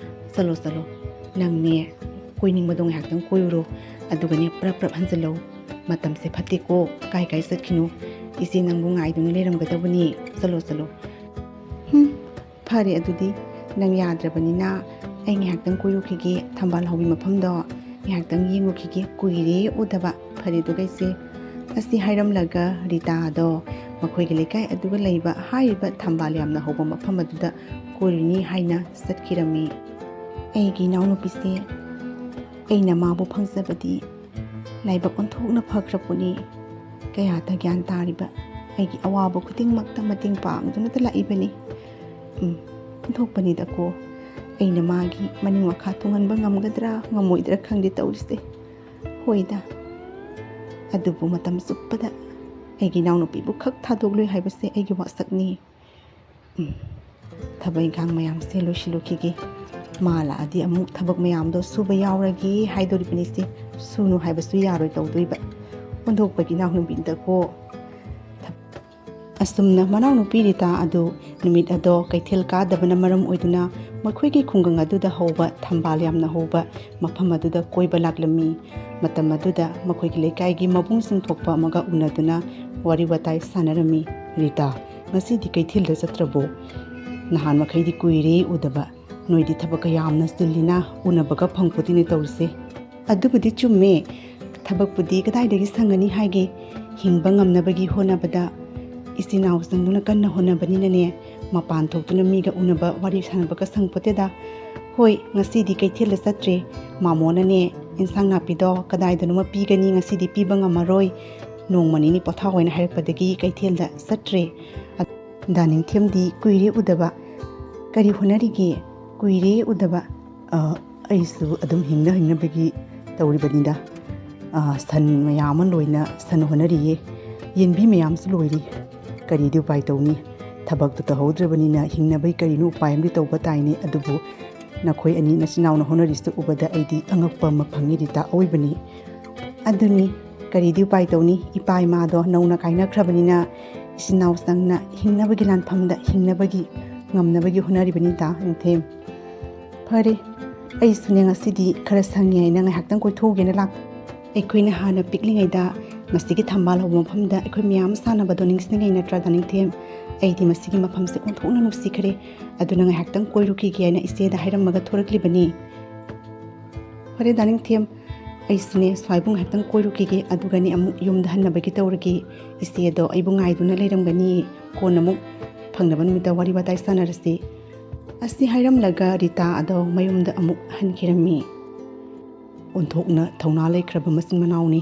ꯆꯠꯂꯣ ꯆꯠꯂꯣ, ꯅꯪꯅꯦ ꯀꯣꯏꯅꯤꯡꯕꯗꯣ ꯉꯥꯏꯍꯥꯛꯇꯪ ꯀꯣꯏꯔꯨꯔꯣ, ꯑꯗꯨꯒꯅꯦ ꯄ꯭ꯔꯞ ꯄ꯭ꯔꯞ ꯍꯟꯖꯤꯜꯂꯧ꯫ ꯃꯇꯝꯁꯦ ꯐꯠꯇꯦꯀꯣ, ꯀꯥꯏ ꯀꯥꯏ ꯆꯠꯈꯤꯅꯨ꯫ ꯏꯆꯦ ꯅꯪꯕꯨ ꯉꯥꯏꯗꯨꯅ ꯂꯩꯔꯝꯒꯗꯕꯅꯤ꯫ ꯆꯠꯂꯣ ꯆꯠꯂꯣ꯫ ꯍꯨꯝ, ꯐꯔꯦ ꯑꯗꯨꯗꯤ, ꯅꯪ ꯌꯥꯗ꯭ꯔꯕꯅꯤꯅ ꯑꯩ ꯉꯥꯏꯍꯥꯛꯇꯪ ꯀꯣꯏꯔꯨꯈꯤꯒꯦ, ꯊꯝꯕꯥꯜ ꯍꯧꯕꯤ ꯃꯐꯝꯗꯣ ꯉꯥꯏꯍꯥꯛꯇꯪ ꯌꯦꯡꯉꯨꯈꯤꯒꯦ, ꯀꯨꯏꯔꯦ ꯎꯗꯕ꯫ ꯐꯔꯦ ꯑꯗꯨꯒ ꯏꯆꯦ꯫ ꯑꯁꯤ ꯍꯥꯏꯔꯝꯂꯒ ꯔꯤꯇꯥꯗꯣ ꯃꯈꯣꯏꯒꯤ ꯂꯩꯀꯥꯏ ꯑꯗꯨꯒ ꯂꯩꯕ ꯍꯥꯏꯔꯤꯕ ꯊꯝꯕꯥꯜ ꯌꯥꯝꯅ ꯍꯧꯕ ꯃꯐꯝ ꯑꯗꯨꯗ ꯀꯣꯏꯔꯨꯅꯤ ꯍꯥꯏꯅ ꯆꯠꯈꯤꯔꯝꯃꯤ꯫ ꯑꯩꯒꯤ ꯏꯅꯥꯎꯅꯨꯄꯤꯁꯦ ꯑꯩꯅ ꯃꯥꯕꯨ ꯐꯪꯖꯕꯗꯤ ꯂꯥꯏꯕꯛ ꯑꯣꯟꯊꯣꯛꯅ ꯐꯈ꯭ꯔꯕꯅꯤ꯫ ꯀꯌꯥꯗ ꯒ꯭ꯌꯥꯟ ꯇꯥꯔꯤꯕ ꯑꯩꯒꯤ ꯑꯋꯥꯕ ꯈꯨꯗꯤꯡꯃꯛꯇ ꯃꯇꯦꯡ ꯄꯥꯡꯗꯨꯅꯇ ꯂꯥꯛꯏꯕꯅꯤ꯫ ꯎꯝ, ꯑꯣꯟꯊꯣꯛꯄꯅꯤꯗꯀꯣ꯫ ꯑꯩꯅ ꯃꯥꯒꯤ ꯃꯅꯤꯡ ꯃꯈꯥ ꯇꯣꯡꯍꯟꯕ ꯉꯝꯒꯗ꯭ꯔꯥ ꯉꯝꯃꯣꯏꯗ꯭ꯔꯥ ꯈꯪꯗꯦ ꯇꯧꯔꯤꯁꯦ꯫ ꯍꯣꯏꯗ, ꯑꯗꯨꯕꯨ ꯃꯇꯝ ꯆꯨꯞꯄꯗ ꯑꯩꯒꯤ ꯏꯅꯥꯎꯅꯨꯄꯤꯕꯨ ꯈꯛ ꯊꯥꯗꯣꯛꯂꯣꯏ ꯍꯥꯏꯕꯁꯦ ꯑꯩꯒꯤ ꯋꯥꯁꯛꯅꯤ꯫ ꯎꯝ, ꯊꯕꯛ ꯏꯪꯈꯥꯡ ꯃꯌꯥꯝꯁꯦ ꯂꯣꯏꯁꯤꯜꯂꯨꯈꯤꯒꯦ꯫ ꯃꯥ ꯂꯥꯛꯑꯗꯤ ꯑꯃꯨꯛ ꯊꯕꯛ ꯃꯌꯥꯝꯗꯣ ꯁꯨꯕ ꯌꯥꯎꯔꯒꯦ ꯍꯥꯏꯗꯣꯔꯤꯕꯅꯤꯁꯦ꯫ ꯁꯨꯅꯨ ꯍꯥꯏꯕꯁꯨ ꯌꯥꯔꯣꯏ ꯇꯧꯗꯣꯏꯕ꯫ ꯑꯣꯟꯊꯣꯛꯄꯒꯤ ꯏꯅꯥꯎꯅꯨꯄꯤꯗꯀꯣ꯫ ꯑꯁꯨꯝꯅ ꯃꯅꯥꯎꯅꯨꯄꯤ ꯔꯤꯇꯥ ꯑꯗꯨ ꯅꯨꯃꯤꯠ ꯑꯗꯣ ꯀꯩꯊꯦꯜ ꯀꯥꯗꯕꯅ ꯃꯔꯝ ꯑꯣꯏꯗꯨꯅ ꯃꯈꯣꯏꯒꯤ ꯈꯨꯡꯒꯪ ꯑꯗꯨꯗ ꯍꯧꯕ ꯊꯝꯕꯥꯜ ꯌꯥꯝꯅ ꯍꯧꯕ ꯃꯐꯝ ꯑꯗꯨꯗ ꯀꯣꯏꯕ ꯂꯥꯛꯂꯝꯃꯤ꯫ ꯃꯇꯝ ꯑꯗꯨꯗ ꯃꯈꯣꯏꯒꯤ ꯂꯩꯀꯥꯏꯒꯤ ꯃꯕꯨꯡꯁꯤꯡ ꯊꯣꯛꯄ ꯑꯃꯒ ꯎꯅꯗꯨꯅ ꯋꯥꯔꯤ ꯋꯥꯇꯥꯏ ꯁꯥꯟꯅꯔꯝꯃꯤ꯫ "ꯔꯤꯇꯥ, ꯉꯁꯤꯗꯤ ꯀꯩꯊꯦꯜꯗ ꯆꯠꯇ꯭ꯔꯕꯣ? ꯅꯍꯥꯟ ꯃꯈꯩꯗꯤ ꯀꯨꯏꯔꯦ ꯎꯗꯕ꯫ ꯅꯣꯏꯗꯤ ꯊꯕꯛꯀ ꯌꯥꯝꯅ ꯆꯤꯜꯂꯤꯅ ꯎꯅꯕꯒ ꯐꯪꯄꯣꯠꯇꯦꯅꯦ ꯇꯧꯔꯤꯁꯦ꯫" "ꯑꯗꯨꯕꯨꯗꯤ ꯆꯨꯝꯃꯦ, ꯊꯕꯛꯄꯨꯗꯤ ꯀꯗꯥꯏꯗꯒꯤ ꯁꯪꯒꯅꯤ ꯍꯥꯏꯒꯦ? ꯍꯤꯡꯕ ꯉꯝꯅꯕꯒꯤ ꯍꯣꯠꯅꯕꯗ ꯏꯆꯤꯟ ꯏꯅꯥꯎꯁꯤꯡꯗꯨꯅ ꯀꯟꯅ ꯍꯣꯠꯅꯕꯅꯤꯅꯅꯦ, ꯃꯄꯥꯟ ꯊꯣꯛꯇꯨꯅ ꯃꯤꯒ ꯎꯅꯕ ꯋꯥꯔꯤ ꯁꯥꯟꯅꯕꯒ ꯁꯪꯄꯣꯠꯇꯦꯗ꯫ ꯍꯣꯏ, ꯉꯁꯤꯗꯤ ꯀꯩꯊꯦꯜꯗ ꯆꯠꯇ꯭ꯔꯦ꯫ ꯃꯥꯃꯣꯅꯅꯦ ꯏꯟꯁꯥꯡ ꯅꯥꯄꯤꯗꯣ ꯀꯗꯥꯏꯗꯅꯣꯃ ꯄꯤꯒꯅꯤ, ꯉꯁꯤꯗꯤ ꯄꯤꯕ ꯉꯝꯃꯔꯣꯏ, ꯅꯣꯡꯃ ꯅꯤꯅꯤ ꯄꯣꯊꯥꯎ ꯍꯥꯏꯅ ꯍꯥꯏꯔꯛꯄꯗꯒꯤ ꯀꯩꯊꯦꯜꯗ ꯆꯠꯇ꯭ꯔꯦ꯫" ꯗꯥ ꯅꯤꯡꯊꯦꯝꯗꯤ ꯀꯨꯏꯔꯦ ꯎꯗꯕ꯫ "ꯀꯔꯤ ꯍꯣꯠꯅꯔꯤꯒꯦ? ꯀꯨꯏꯔꯦ ꯎꯗꯕ꯫" "ꯑ, ꯑꯩꯁꯨ ꯑꯗꯨꯝ ꯍꯤꯡꯅ ꯍꯤꯡꯅꯕꯒꯤ ꯇꯧꯔꯤꯕꯅꯤꯗ꯫ ꯑ, ꯁꯟ ꯃꯌꯥꯝ ꯑꯃ ꯂꯣꯏꯅ ꯁꯟ ꯍꯣꯠꯅꯔꯤꯌꯦ꯫ ꯌꯦꯟꯕꯤ ꯃꯌꯥꯝꯁꯨ ꯂꯣꯏꯔꯤ꯫ ꯀꯔꯤꯗꯤ ꯎꯄꯥꯏ ꯇꯧꯅꯤ? ꯊꯕꯛꯇꯨ ꯇꯧꯍꯧꯗ꯭ꯔꯕꯅꯤꯅ ꯍꯤꯡꯅꯕꯒꯤ ꯀꯔꯤꯅꯣ ꯎꯄꯥꯏ ꯑꯃꯗꯤ ꯇꯧꯕ ꯇꯥꯏꯅꯦ꯫ ꯑꯗꯨꯕꯨ ꯅꯈꯣꯏ ꯑꯅꯤ ꯅꯆꯤꯟ ꯅꯅꯥꯎꯅ ꯍꯣꯠꯅꯔꯤꯁꯤꯗ ꯎꯕꯗ ꯑꯩꯗꯤ ꯑꯉꯛꯄ ꯑꯃ ꯐꯪꯉꯤ ꯔꯤꯇꯥ꯫ ꯑꯑꯣꯏꯕꯅꯤ꯫ ꯑꯗꯨꯅꯤ, ꯀꯔꯤꯗꯤ ꯎꯄꯥꯏ ꯇꯧꯅꯤ? ꯏꯄꯥ ꯏꯃꯥꯗꯣ ꯅꯧꯅ ꯀꯥꯏꯅꯈ꯭ꯔꯕꯅꯤꯅ ꯏꯆꯤꯟ ꯏꯅꯥꯎ ꯆꯪꯅ ꯍꯤꯡꯅꯕꯒꯤ ꯂꯥꯟꯐꯝꯗ ꯍꯤꯡꯅꯕꯒꯤ, ꯉꯝꯅꯕꯒꯤ ꯍꯣꯠꯅꯔꯤꯕꯅꯤꯗ ꯅꯤꯡꯊꯦꯝ꯫ ꯐꯔꯦ, ꯑꯩꯁꯨꯅꯦ ꯉꯁꯤꯗꯤ ꯈꯔ ꯁꯪꯉꯦ ꯍꯥꯏꯅ ꯉꯥꯏꯍꯥꯛꯇꯪ ꯀꯣꯏꯊꯣꯛꯎꯒꯦꯅ ꯂꯥꯛ-, ꯑꯩꯈꯣꯏꯅ ꯍꯥꯟꯅ ꯄꯤꯛꯂꯤꯉꯩꯗ ꯃꯁꯤꯒꯤ ꯊꯝꯕꯥꯜ ꯍꯧꯕ ꯃꯐꯝꯗ ꯑꯩꯈꯣꯏ ꯃꯌꯥꯝ ꯁꯥꯟꯅꯕꯗꯣ ꯅꯤꯡꯁꯤꯡꯉꯩ ꯅꯠꯇ꯭ꯔꯥ ꯗꯥ ꯅꯤꯡꯊꯦꯝ? ꯑꯩꯗꯤ ꯃꯁꯤꯒꯤ ꯃꯐꯝꯁꯦ ꯑꯣꯟꯊꯣꯛꯅ ꯅꯨꯡꯁꯤꯈ꯭ꯔꯦ꯫ ꯑꯗꯨꯅ ꯉꯥꯏꯍꯥꯛꯇꯪ ꯀꯣꯏꯔꯨꯈꯤꯒꯦ ꯍꯥꯏꯅ ꯏꯆꯦꯗ ꯍꯥꯏꯔꯝꯃꯒ ꯊꯣꯔꯛꯂꯤꯕꯅꯤ꯫ ꯐꯔꯦ ꯗꯥ ꯅꯤꯡꯊꯦꯝ, ꯑꯩꯁꯨꯅꯦ ꯁ꯭ꯋꯥꯏꯕꯨ ꯉꯥꯏꯍꯥꯛꯇꯪ ꯀꯣꯏꯔꯨꯈꯤꯒꯦ, ꯑꯗꯨꯒꯅꯦ ꯑꯃꯨꯛ ꯌꯨꯝꯗ ꯍꯟꯅꯕꯒꯤ ꯇꯧꯔꯒꯦ꯫ ꯏꯆꯦꯗꯣ ꯑꯩꯕꯨ ꯉꯥꯏꯗꯨꯅ ꯂꯩꯔꯝꯒꯅꯤ꯫ ꯀꯣꯟꯅ ꯑꯃꯨꯛ ꯐꯪꯅꯕ ꯅꯨꯃꯤꯠꯇ ꯋꯥꯔꯤ ꯋꯥꯇꯥꯏ ꯁꯥꯟꯅꯔꯁꯤ꯫ ꯑꯁꯤ ꯍꯥꯏꯔꯝꯂꯒ ꯔꯤꯇꯥ ꯑꯗꯣ ꯃꯌꯨꯝꯗ ꯑꯃꯨꯛ ꯍꯟꯈꯤꯔꯝꯃꯤ꯫ ꯑꯣꯟꯊꯣꯛꯅ ꯊꯧꯅꯥ ꯂꯩꯈ꯭ꯔꯕ ꯃꯆꯤꯟ ꯃꯅꯥꯎꯅꯤ꯫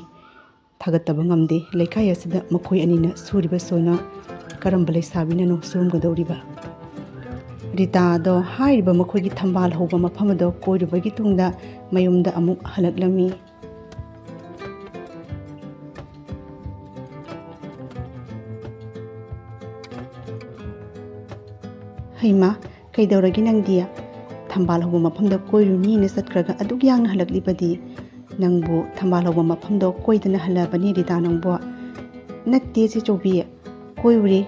ꯊꯥꯒꯠꯇꯕ ꯉꯝꯗꯦ꯫ ꯂꯩꯀꯥꯏ ꯑꯁꯤꯗ ꯃꯈꯣꯏ ꯑꯅꯤꯅ ꯁꯨꯔꯤꯕ ꯁꯣꯏꯅ ꯀꯔꯝꯕ ꯂꯩꯁꯥꯕꯤꯅꯅꯣ ꯁꯨꯔꯝꯒꯗꯧꯔꯤꯕ? ꯔꯤꯇꯥꯗꯣ ꯍꯥꯏꯔꯤꯕ ꯃꯈꯣꯏꯒꯤ ꯊꯝꯕꯥꯜ ꯍꯧꯕ ꯃꯐꯝ ꯑꯗꯣ ꯀꯣꯏꯔꯨꯕꯒꯤ ꯇꯨꯡꯗ ꯃꯌꯨꯝꯗ ꯑꯃꯨꯛ ꯍꯜꯂꯛꯂꯝꯃꯤ꯫ "ꯍꯩꯃꯥ, ꯀꯩꯗꯧꯔꯒꯦ ꯅꯪꯗꯤ? ꯊꯝꯕꯥꯜ ꯍꯧꯕ ꯃꯐꯝꯗ ꯀꯣꯏꯔꯨꯅꯤꯅ ꯆꯠꯈ꯭ꯔꯒ ꯑꯗꯨꯛ ꯌꯥꯡꯅ ꯍꯜꯂꯛꯂꯤꯕꯗꯤ? ꯅꯪꯕꯨ ꯊꯝꯕꯥꯜ ꯍꯧꯕ ꯃꯐꯝꯗꯣ ꯀꯣꯏꯗꯅ ꯍꯜꯂꯕꯅꯤ ꯔꯤꯇꯥ ꯅꯪꯕꯨ?" "ꯅꯠꯇꯦ ꯆꯦ ꯆꯧꯕꯤ, ꯀꯣꯏꯔꯨꯔꯦ꯫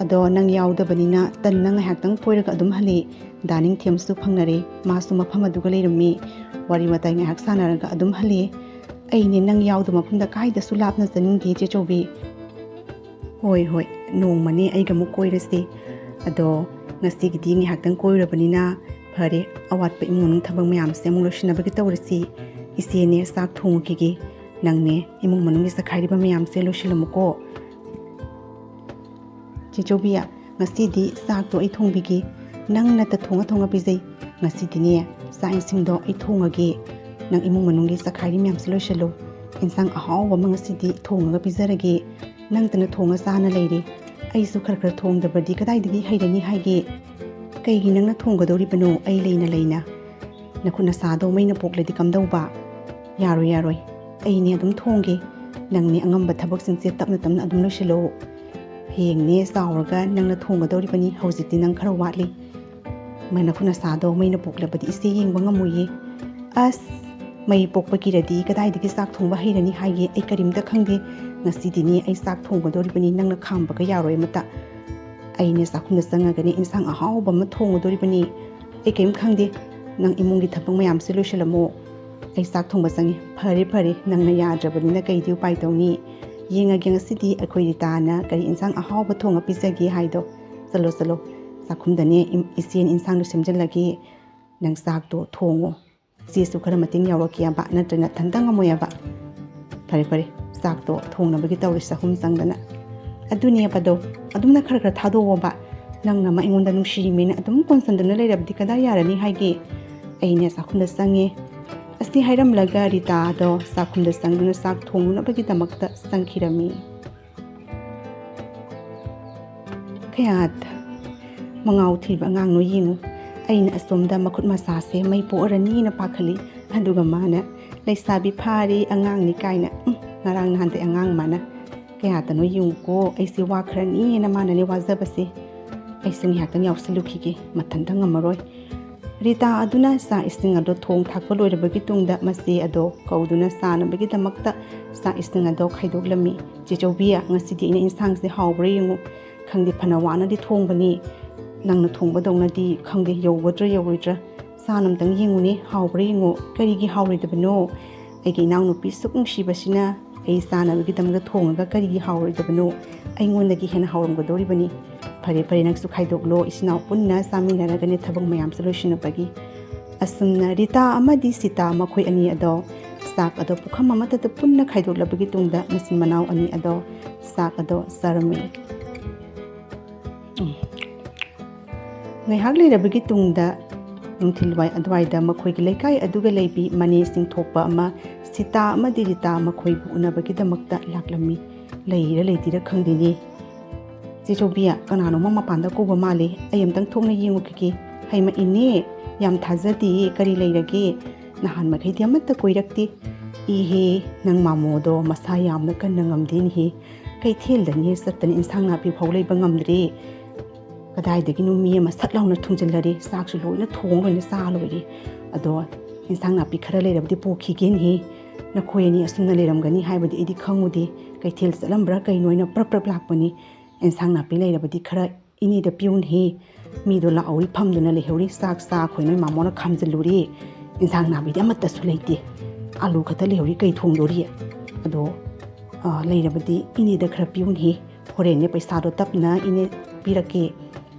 ꯑꯗꯣ ꯅꯪ ꯌꯥꯎꯗꯕꯅꯤꯅ ꯇꯟꯅ ꯉꯥꯏꯍꯥꯛꯇꯪ ꯀꯣꯏꯔꯒ ꯑꯗꯨꯝ ꯍꯜꯂꯛꯑꯦ꯫ ꯗꯥ ꯅꯤꯡꯊꯦꯝꯁꯨ ꯐꯪꯅꯔꯦ, ꯃꯥꯁꯨ ꯃꯐꯝ ꯑꯗꯨꯒ ꯂꯩꯔꯝꯃꯤ꯫ ꯋꯥꯔꯤ ꯋꯥꯇꯥꯏ ꯉꯥꯏꯍꯥꯛ ꯁꯥꯟꯅꯔꯒ ꯑꯗꯨꯝ ꯍꯜꯂꯛꯑꯦ꯫ ꯑꯩꯅꯦ ꯅꯪ ꯌꯥꯎꯗꯕ ꯃꯐꯝꯗ ꯀꯥꯏꯗꯁꯨ ꯂꯥꯞꯅ ꯆꯠꯅꯤꯡꯗꯦ ꯆꯦ ꯆꯧꯕꯤ꯫" "ꯍꯣꯏ, ꯍꯣꯏ, ꯅꯣꯡꯃꯅꯦ ꯑꯩꯒ ꯑꯃꯨꯛ ꯀꯣꯏꯔꯁꯦ꯫ ꯑꯗꯣ ꯉꯁꯤꯒꯤꯗꯤ ꯉꯥꯏꯍꯥꯛꯇꯪ ꯀꯣꯏꯔꯨꯔꯕꯅꯤꯅ ꯐꯔꯦ, ꯑꯋꯥꯠꯄ ꯏꯃꯨꯡ ꯃꯅꯨꯡ ꯊꯕꯛ ꯃꯌꯥꯝꯁꯦ ꯑꯃꯨꯛ ꯂꯣꯏꯁꯤꯟꯅꯕꯒꯤ ꯇꯧꯔꯁꯤ꯫ ꯏꯆꯦꯅꯦ ꯆꯥꯛ ꯊꯣꯡꯉꯨꯈꯤꯒꯦ, ꯅꯪꯅꯦ ꯏꯃꯨꯡ ꯃꯅꯨꯡꯒꯤ ꯆꯈꯥꯏꯔꯤꯕ ꯃꯌꯥꯝꯁꯦ ꯂꯣꯏꯁꯤꯜꯂꯝꯃꯨꯀꯣ꯫" "ꯆꯦ ꯆꯧꯕꯤ, ꯉꯁꯤꯗꯤ ꯆꯥꯛꯇꯣ ꯑꯩ ꯊꯣꯡꯕꯤꯒꯦ, ꯅꯪ ꯅꯠꯇ ꯊꯣꯡꯉ ꯊꯣꯡꯉ ꯄꯤꯖꯩ꯫ ꯉꯁꯤꯗꯤꯅꯦ ꯆꯥꯛ ꯏꯁꯤꯡꯗꯣ ꯑꯩ ꯊꯣꯡꯉꯒꯦ, ꯅꯪ ꯏꯃꯨꯡ ꯃꯅꯨꯡꯒꯤ ꯆꯈꯥꯏꯔꯤ ꯃꯌꯥꯝꯁꯦ ꯂꯣꯏꯁꯤꯜꯂꯨ꯫ ꯏꯟꯁꯥꯡ ꯑꯍꯥꯎꯕ ꯑꯃ ꯉꯁꯤꯗꯤ ꯊꯣꯡꯉꯒ ꯄꯤꯖꯔꯒꯦ꯫ ꯅꯪꯇꯅ ꯊꯣꯡꯉ ꯆꯥꯅ ꯂꯩꯔꯦ꯫ ꯑꯩꯁꯨ ꯈꯔ ꯈꯔ ꯊꯣꯡꯗꯕꯗꯤ ꯀꯗꯥꯏꯗꯒꯤ ꯍꯩꯔꯅꯤ ꯍꯥꯏꯒꯦ? ꯀꯩꯒꯤ ꯅꯪꯅ ꯊꯣꯡꯒꯗꯧꯔꯤꯕꯅꯣ? ꯑꯩ ꯂꯩꯅ ꯂꯩꯅ꯫ ꯅꯈꯨꯠ ꯅꯁꯥꯗꯣ ꯃꯩꯅ ꯄꯣꯛꯂꯗꯤ ꯀꯝꯗꯧꯕ?" "ꯌꯥꯔꯣꯏ, ꯌꯥꯔꯣꯏ꯫ ꯑꯩꯅꯦ ꯑꯗꯨꯝ ꯊꯣꯡꯒꯦ꯫ ꯅꯪꯅꯦ ꯑꯉꯝꯕ ꯊꯕꯛꯁꯤꯡꯁꯦ ꯇꯞꯅ ꯇꯞꯅ ꯑꯗꯨꯝ ꯂꯣꯏꯁꯤꯜꯂꯣ꯫" ꯍꯌꯦꯡꯅꯦ ꯆꯥꯎꯔꯒ ꯅꯪꯅ ꯊꯣꯡꯒꯗꯧꯔꯤꯕꯅꯤ, ꯍꯧꯖꯤꯛꯇꯤ ꯅꯪ ꯈꯔ ꯋꯥꯠꯂꯤ꯫ ꯃꯥ ꯅꯈꯨꯠ ꯅꯁꯥꯗꯣ ꯃꯩꯅ ꯄꯣꯛꯂꯕꯗꯤ ꯏꯆꯦ ꯌꯦꯡꯕ ꯉꯝꯃꯣꯏꯌꯦ꯫ ꯑꯁ, ꯃꯩ ꯄꯣꯛꯄ ꯀꯤꯔꯗꯤ ꯀꯗꯥꯏꯗꯒꯤ ꯆꯥꯛ ꯊꯣꯡꯕ ꯍꯩꯔꯅꯤ ꯍꯥꯏꯒꯦ? ꯑꯩ ꯀꯔꯤꯝꯇ ꯈꯪꯗꯦ꯫ ꯉꯁꯤꯗꯤꯅꯦ ꯑꯩ ꯆꯥꯛ ꯊꯣꯡꯒꯗꯧꯔꯤꯕꯅꯤ, ꯅꯪꯅ ꯈꯥꯝꯕꯒ ꯌꯥꯔꯣꯏ ꯑꯃꯇ꯫ ꯑꯩꯅꯦ ꯆꯥꯛꯈꯨꯝꯗ ꯆꯪꯉꯒꯅꯦ ꯏꯟꯁꯥꯡ ꯑꯍꯥꯎꯕ ꯑꯃ ꯊꯣꯡꯒꯗꯧꯔꯤꯕꯅꯤ꯫ ꯑꯩ ꯀꯔꯤꯝ ꯈꯪꯗꯦ꯫ ꯅꯪ ꯏꯃꯨꯡꯒꯤ ꯊꯕꯛ ꯃꯌꯥꯝꯁꯦ ꯂꯣꯏꯁꯤꯜꯂꯝꯃꯣ꯫ ꯑꯩ ꯆꯥꯛ ꯊꯣꯡꯕ ꯆꯪꯉꯤ꯫ ꯐꯔꯦ ꯐꯔꯦ, ꯅꯪꯅ ꯌꯥꯗ꯭ꯔꯕꯅꯤꯅ ꯀꯩꯗꯤ ꯎꯄꯥꯏ ꯇꯧꯅꯤ? ꯌꯦꯡꯉꯒꯦ ꯉꯁꯤꯗꯤ ꯑꯩꯈꯣꯏ ꯔꯤꯇꯥꯅ ꯀꯔꯤ ꯏꯟꯁꯥꯡ ꯑꯍꯥꯎꯕ ꯊꯣꯡꯉ ꯄꯤꯖꯒꯦ ꯍꯥꯏꯗꯣ꯫ ꯆꯠꯂꯣ ꯆꯠꯂꯣ, ꯆꯥꯛꯈꯨꯝꯗꯅꯦ ꯏꯝ-, ꯏꯆꯦꯅ ꯏꯟꯁꯥꯡꯗꯣ ꯁꯦꯝꯖꯤꯜꯂꯒꯦ꯫ ꯅꯪ ꯆꯥꯛꯇꯣ ꯊꯣꯡꯉꯣ꯫ ꯏꯆꯦꯁꯨ ꯈꯔ ꯃꯇꯦꯡ ꯌꯥꯎꯔꯛꯀꯦꯕ, ꯅꯠꯇ꯭ꯔ ꯅꯊꯟꯇ ꯉꯝꯃꯣꯏꯕ꯫ ꯐꯔꯦ ꯐꯔꯦ, ꯆꯥꯛꯇꯣ ꯊꯣꯡꯅꯕꯒꯤ ꯇꯧꯔꯤ, ꯆꯥꯛꯈꯨꯝ ꯆꯪꯗꯅ꯫ ꯑꯗꯨꯅꯦ ꯄꯗꯣ, ꯑꯗꯨꯝꯅ ꯈꯔ ꯈꯔ ꯊꯥꯗꯣꯛꯑꯣꯕ꯫ ꯅꯪꯅ ꯑꯃ ꯑꯩꯉꯣꯟꯗ ꯅꯨꯡꯁꯤꯃꯦꯅ ꯑꯗꯨꯝ ꯀꯣꯟꯁꯟꯗꯨꯅ ꯂꯩꯔꯕꯗꯤ ꯀꯗꯥꯏ ꯌꯥꯔꯅꯤ ꯍꯥꯏꯒꯦ? ꯑꯩꯅꯦ ꯆꯥꯛꯈꯨꯝꯗ ꯆꯪꯉꯦ꯫ ꯑꯁꯤ ꯍꯥꯏꯔꯝꯂꯒ ꯔꯤꯇꯥꯗꯣ ꯆꯥꯛꯈꯨꯝꯗ ꯆꯪꯗꯨꯅ ꯆꯥꯛ ꯊꯣꯡꯅꯕꯒꯤꯗꯃꯛꯇ ꯆꯪꯈꯤꯔꯝꯃꯤ꯫ ꯀꯌꯥꯗ ꯃꯉꯥꯎ ꯊꯤꯕ ꯑꯉꯥꯡꯅꯣ ꯌꯦꯡꯉꯨ꯫ ꯑꯩꯅ ꯑꯁꯣꯝꯗ ꯃꯈꯨꯠ ꯃꯁꯥꯁꯦ ꯃꯩ ꯄꯣꯛꯑꯔꯅꯤꯅ ꯄꯥꯈꯠꯂꯤ꯫ ꯑꯗꯨꯒ ꯃꯥꯅ, "ꯂꯩꯁꯥꯕꯤ ꯐꯥꯔꯦ, ꯑꯉꯥꯡꯅꯤ" ꯀꯥꯏꯅ꯫ ꯎꯝ, ꯉꯔꯥꯡ ꯅꯍꯥꯟꯗꯩ ꯑꯉꯥꯡ ꯃꯥꯅ꯫ ꯀꯌꯥꯗꯅꯣ ꯌꯦꯡꯉꯨꯀꯣ, ꯑꯩꯁꯦ ꯋꯥꯈ꯭ꯔꯅꯤꯅ ꯃꯥꯅꯅꯦ ꯋꯥꯖꯕꯁꯦ꯫ ꯑꯩꯁꯨ ꯉꯥꯏꯍꯥꯛꯇꯪ ꯌꯥꯎꯁꯜꯂꯨꯈꯤꯒꯦ, ꯃꯊꯟꯇ ꯉꯝꯃꯔꯣꯏ꯫ ꯔꯤꯇꯥ ꯑꯗꯨꯅ ꯆꯥꯛ ꯏꯁꯤꯡ ꯑꯗꯣ ꯊꯣꯡ ꯊꯥꯛꯄ ꯂꯣꯏꯔꯕꯒꯤ ꯇꯨꯡꯗ ꯃꯆꯦ ꯑꯗꯣ ꯀꯧꯗꯨꯅ ꯆꯥꯅꯕꯒꯤꯗꯃꯛꯇ ꯆꯥꯛ ꯏꯁꯤꯡ ꯑꯗꯣ ꯈꯥꯏꯗꯣꯛꯂꯝꯃꯤ꯫ "ꯆꯦ ꯆꯧꯕꯤ, ꯉꯁꯤꯗꯤ ꯑꯩꯅ ꯏꯟꯁꯥꯡꯁꯦ ꯍꯥꯎꯕ꯭ꯔꯥ ꯌꯦꯡꯉꯨ꯫ ꯈꯪꯗꯦ, ꯐꯅ ꯋꯥꯅꯗꯤ ꯊꯣꯡꯕꯅꯤ꯫ ꯅꯪꯅ ꯊꯣꯡꯕꯗꯧꯅꯗꯤ ꯈꯪꯗꯦ, ꯌꯧꯒꯗ꯭ꯔꯥ ꯌꯧꯔꯣꯏꯗ꯭ꯔꯥ꯫ ꯆꯥꯅ ꯑꯝꯇꯪ ꯌꯦꯡꯉꯨꯅꯦ, ꯍꯥꯎꯕ꯭ꯔꯥ ꯌꯦꯡꯉꯨ꯫ ꯀꯔꯤꯒꯤ ꯍꯥꯎꯔꯣꯏꯗꯕꯅꯣ? ꯑꯩꯒꯤ ꯏꯅꯥꯎꯅꯨꯄꯤ ꯁꯨꯛ ꯅꯨꯡꯁꯤꯕꯁꯤꯅ ꯑꯩ ꯆꯥꯅꯕꯒꯤꯗꯃꯛꯇ ꯊꯣꯡꯉꯒ ꯀꯔꯤꯒꯤ ꯍꯥꯎꯔꯣꯏꯗꯕꯅꯣ? ꯑꯩꯉꯣꯟꯗꯒꯤ ꯍꯦꯟꯅ ꯍꯥꯎꯔꯝꯒꯗꯧꯔꯤꯕꯅꯤ꯫ ꯐꯔꯦ ꯐꯔꯦ, ꯅꯪꯁꯨ ꯈꯥꯏꯗꯣꯛꯂꯣ, ꯏꯆꯤꯟ ꯏꯅꯥꯎ ꯄꯨꯟꯅ ꯆꯥꯃꯤꯟꯅꯔꯒꯅꯦ ꯊꯕꯛ ꯃꯌꯥꯝꯁꯦ ꯂꯣꯏꯁꯤꯟꯅꯕꯒꯤ"꯫ ꯑꯁꯨꯝꯅ ꯔꯤꯇꯥ ꯑꯃꯗꯤ ꯁꯤꯇꯥ ꯃꯈꯣꯏ ꯑꯅꯤ ꯑꯗꯣ ꯆꯥꯛ ꯑꯗꯣ ꯄꯨꯈꯝ ꯑꯃꯠꯇꯗ ꯄꯨꯟꯅ ꯈꯥꯏꯗꯣꯛꯂꯕꯒꯤ ꯇꯨꯡꯗ ꯃꯆꯤꯟ ꯃꯅꯥꯎ ꯑꯅꯤ ꯑꯗꯣ ꯆꯥꯛ ꯑꯗꯣ ꯆꯥꯔꯝꯃꯤ꯫ ꯎꯝ꯫ ꯉꯥꯏꯍꯥꯛ ꯂꯩꯔꯕꯒꯤ ꯇꯨꯡꯗ ꯅꯨꯡꯊꯤꯜꯋꯥꯏ ꯑꯗꯨꯋꯥꯏꯗ ꯃꯈꯣꯏꯒꯤ ꯂꯩꯀꯥꯏ ꯑꯗꯨꯒ ꯂꯩꯕꯤ ꯃꯅꯦꯁꯤꯡ ꯊꯣꯛꯄ ꯑꯃ ꯁꯤꯇꯥ ꯑꯃꯗꯤ ꯔꯤꯇꯥ ꯃꯈꯣꯏꯕꯨ ꯎꯅꯕꯒꯤꯗꯃꯛꯇ ꯂꯥꯛꯂꯝꯃꯤ꯫ ꯂꯩꯔꯤꯔ ꯂꯩꯇꯦꯔ ꯈꯪꯗꯦꯅꯦ꯫ "ꯆꯦ ꯆꯧꯕꯤ, ꯀꯅꯥꯅꯣꯃ ꯃꯄꯥꯟꯗ ꯀꯧꯕ ꯃꯥꯜꯂꯤ, ꯑꯩ ꯑꯝꯇꯪ ꯊꯣꯛꯅ ꯌꯦꯡꯉꯨꯈꯤꯒꯦ꯫ ꯍꯩꯃ ꯏꯅꯦ, ꯌꯥꯝ ꯊꯥꯖꯗꯦꯌꯦ, ꯀꯔꯤ ꯂꯩꯔꯒꯦ? ꯅꯍꯥꯟ ꯃꯈꯩꯗꯤ ꯑꯃꯠꯇ ꯀꯣꯏꯔꯛꯇꯦ"꯫ "ꯏꯍꯦ, ꯅꯪ ꯃꯥꯃꯣꯗꯣ ꯃꯁꯥ ꯌꯥꯝꯅ ꯀꯟꯅ ꯉꯝꯗꯦꯅꯦꯍꯦ꯫ ꯀꯩꯊꯦꯜꯗꯅꯤ ꯆꯠꯇꯅ ꯏꯟꯁꯥꯡ ꯅꯥꯄꯤ ꯐꯥꯎ ꯂꯩꯕ ꯉꯝꯗ꯭ꯔꯦ꯫ ꯀꯗꯥꯏꯗꯒꯤꯅꯣ ꯃꯤ ꯑꯃ ꯁꯠ ꯂꯥꯎꯅ ꯊꯨꯡꯖꯤꯜꯂꯔꯦ꯫ ꯆꯥꯛꯁꯨ ꯂꯣꯏꯅ ꯊꯣꯡ ꯂꯣꯏꯅ ꯆꯥ ꯂꯣꯏꯔꯦ꯫ ꯑꯗꯣ ꯏꯟꯁꯥꯡ ꯅꯥꯄꯤ ꯈꯔ ꯂꯩꯔꯕꯗꯤ ꯄꯨꯈꯤꯒꯦꯅꯦꯍꯦ꯫ ꯅꯈꯣꯏ ꯑꯅꯤ ꯑꯁꯨꯝꯅ ꯂꯩꯔꯝꯒꯅꯤ ꯍꯥꯏꯕꯗꯤ ꯑꯩꯗꯤ ꯈꯪꯉꯨꯗꯦ꯫ ꯀꯩꯊꯦꯜ ꯆꯠꯂꯝꯕ꯭ꯔꯥ ꯀꯩꯅꯣ ꯑꯩꯅ ꯄ꯭ꯔꯞ ꯄ꯭ꯔꯞ ꯂꯥꯛꯄꯅꯤ꯫ ꯏꯟꯁꯥꯡ ꯅꯥꯄꯤ ꯂꯩꯔꯕꯗꯤ ꯈꯔ ꯏꯅꯦꯗ ꯄꯤꯌꯨꯅꯦꯍꯦ꯫ ꯃꯤꯗꯣ ꯂꯥꯛꯍꯧꯔꯤ ꯐꯝꯗꯨꯅ ꯂꯩꯍꯧꯔꯤ꯫ ꯆꯥꯛ ꯆꯥ ꯑꯩꯈꯣꯏ ꯅꯣꯏ ꯃꯥꯃꯣꯅ ꯈꯥꯝꯖꯤꯜꯂꯨꯔꯦ꯫ ꯏꯟꯁꯥꯡ ꯅꯥꯄꯤꯗꯤ ꯑꯃꯠꯇꯁꯨ ꯂꯩꯇꯦ꯫ ꯑꯥꯂꯨ ꯈꯛꯇ ꯂꯩꯍꯧꯔꯤ꯫ ꯀꯩ ꯊꯣꯡꯗꯣꯔꯤ? ꯑꯗꯣ, ꯑ, ꯂꯩꯔꯕꯗꯤ ꯏꯅꯦꯗ ꯈꯔ ꯄꯤꯌꯨꯅꯦꯍꯦ꯫ ꯍꯣꯔꯦꯟꯅꯦ ꯄꯩꯁꯥꯗꯣ ꯇꯞꯅ ꯏꯅꯦ ꯄꯤꯔꯛꯀꯦ꯫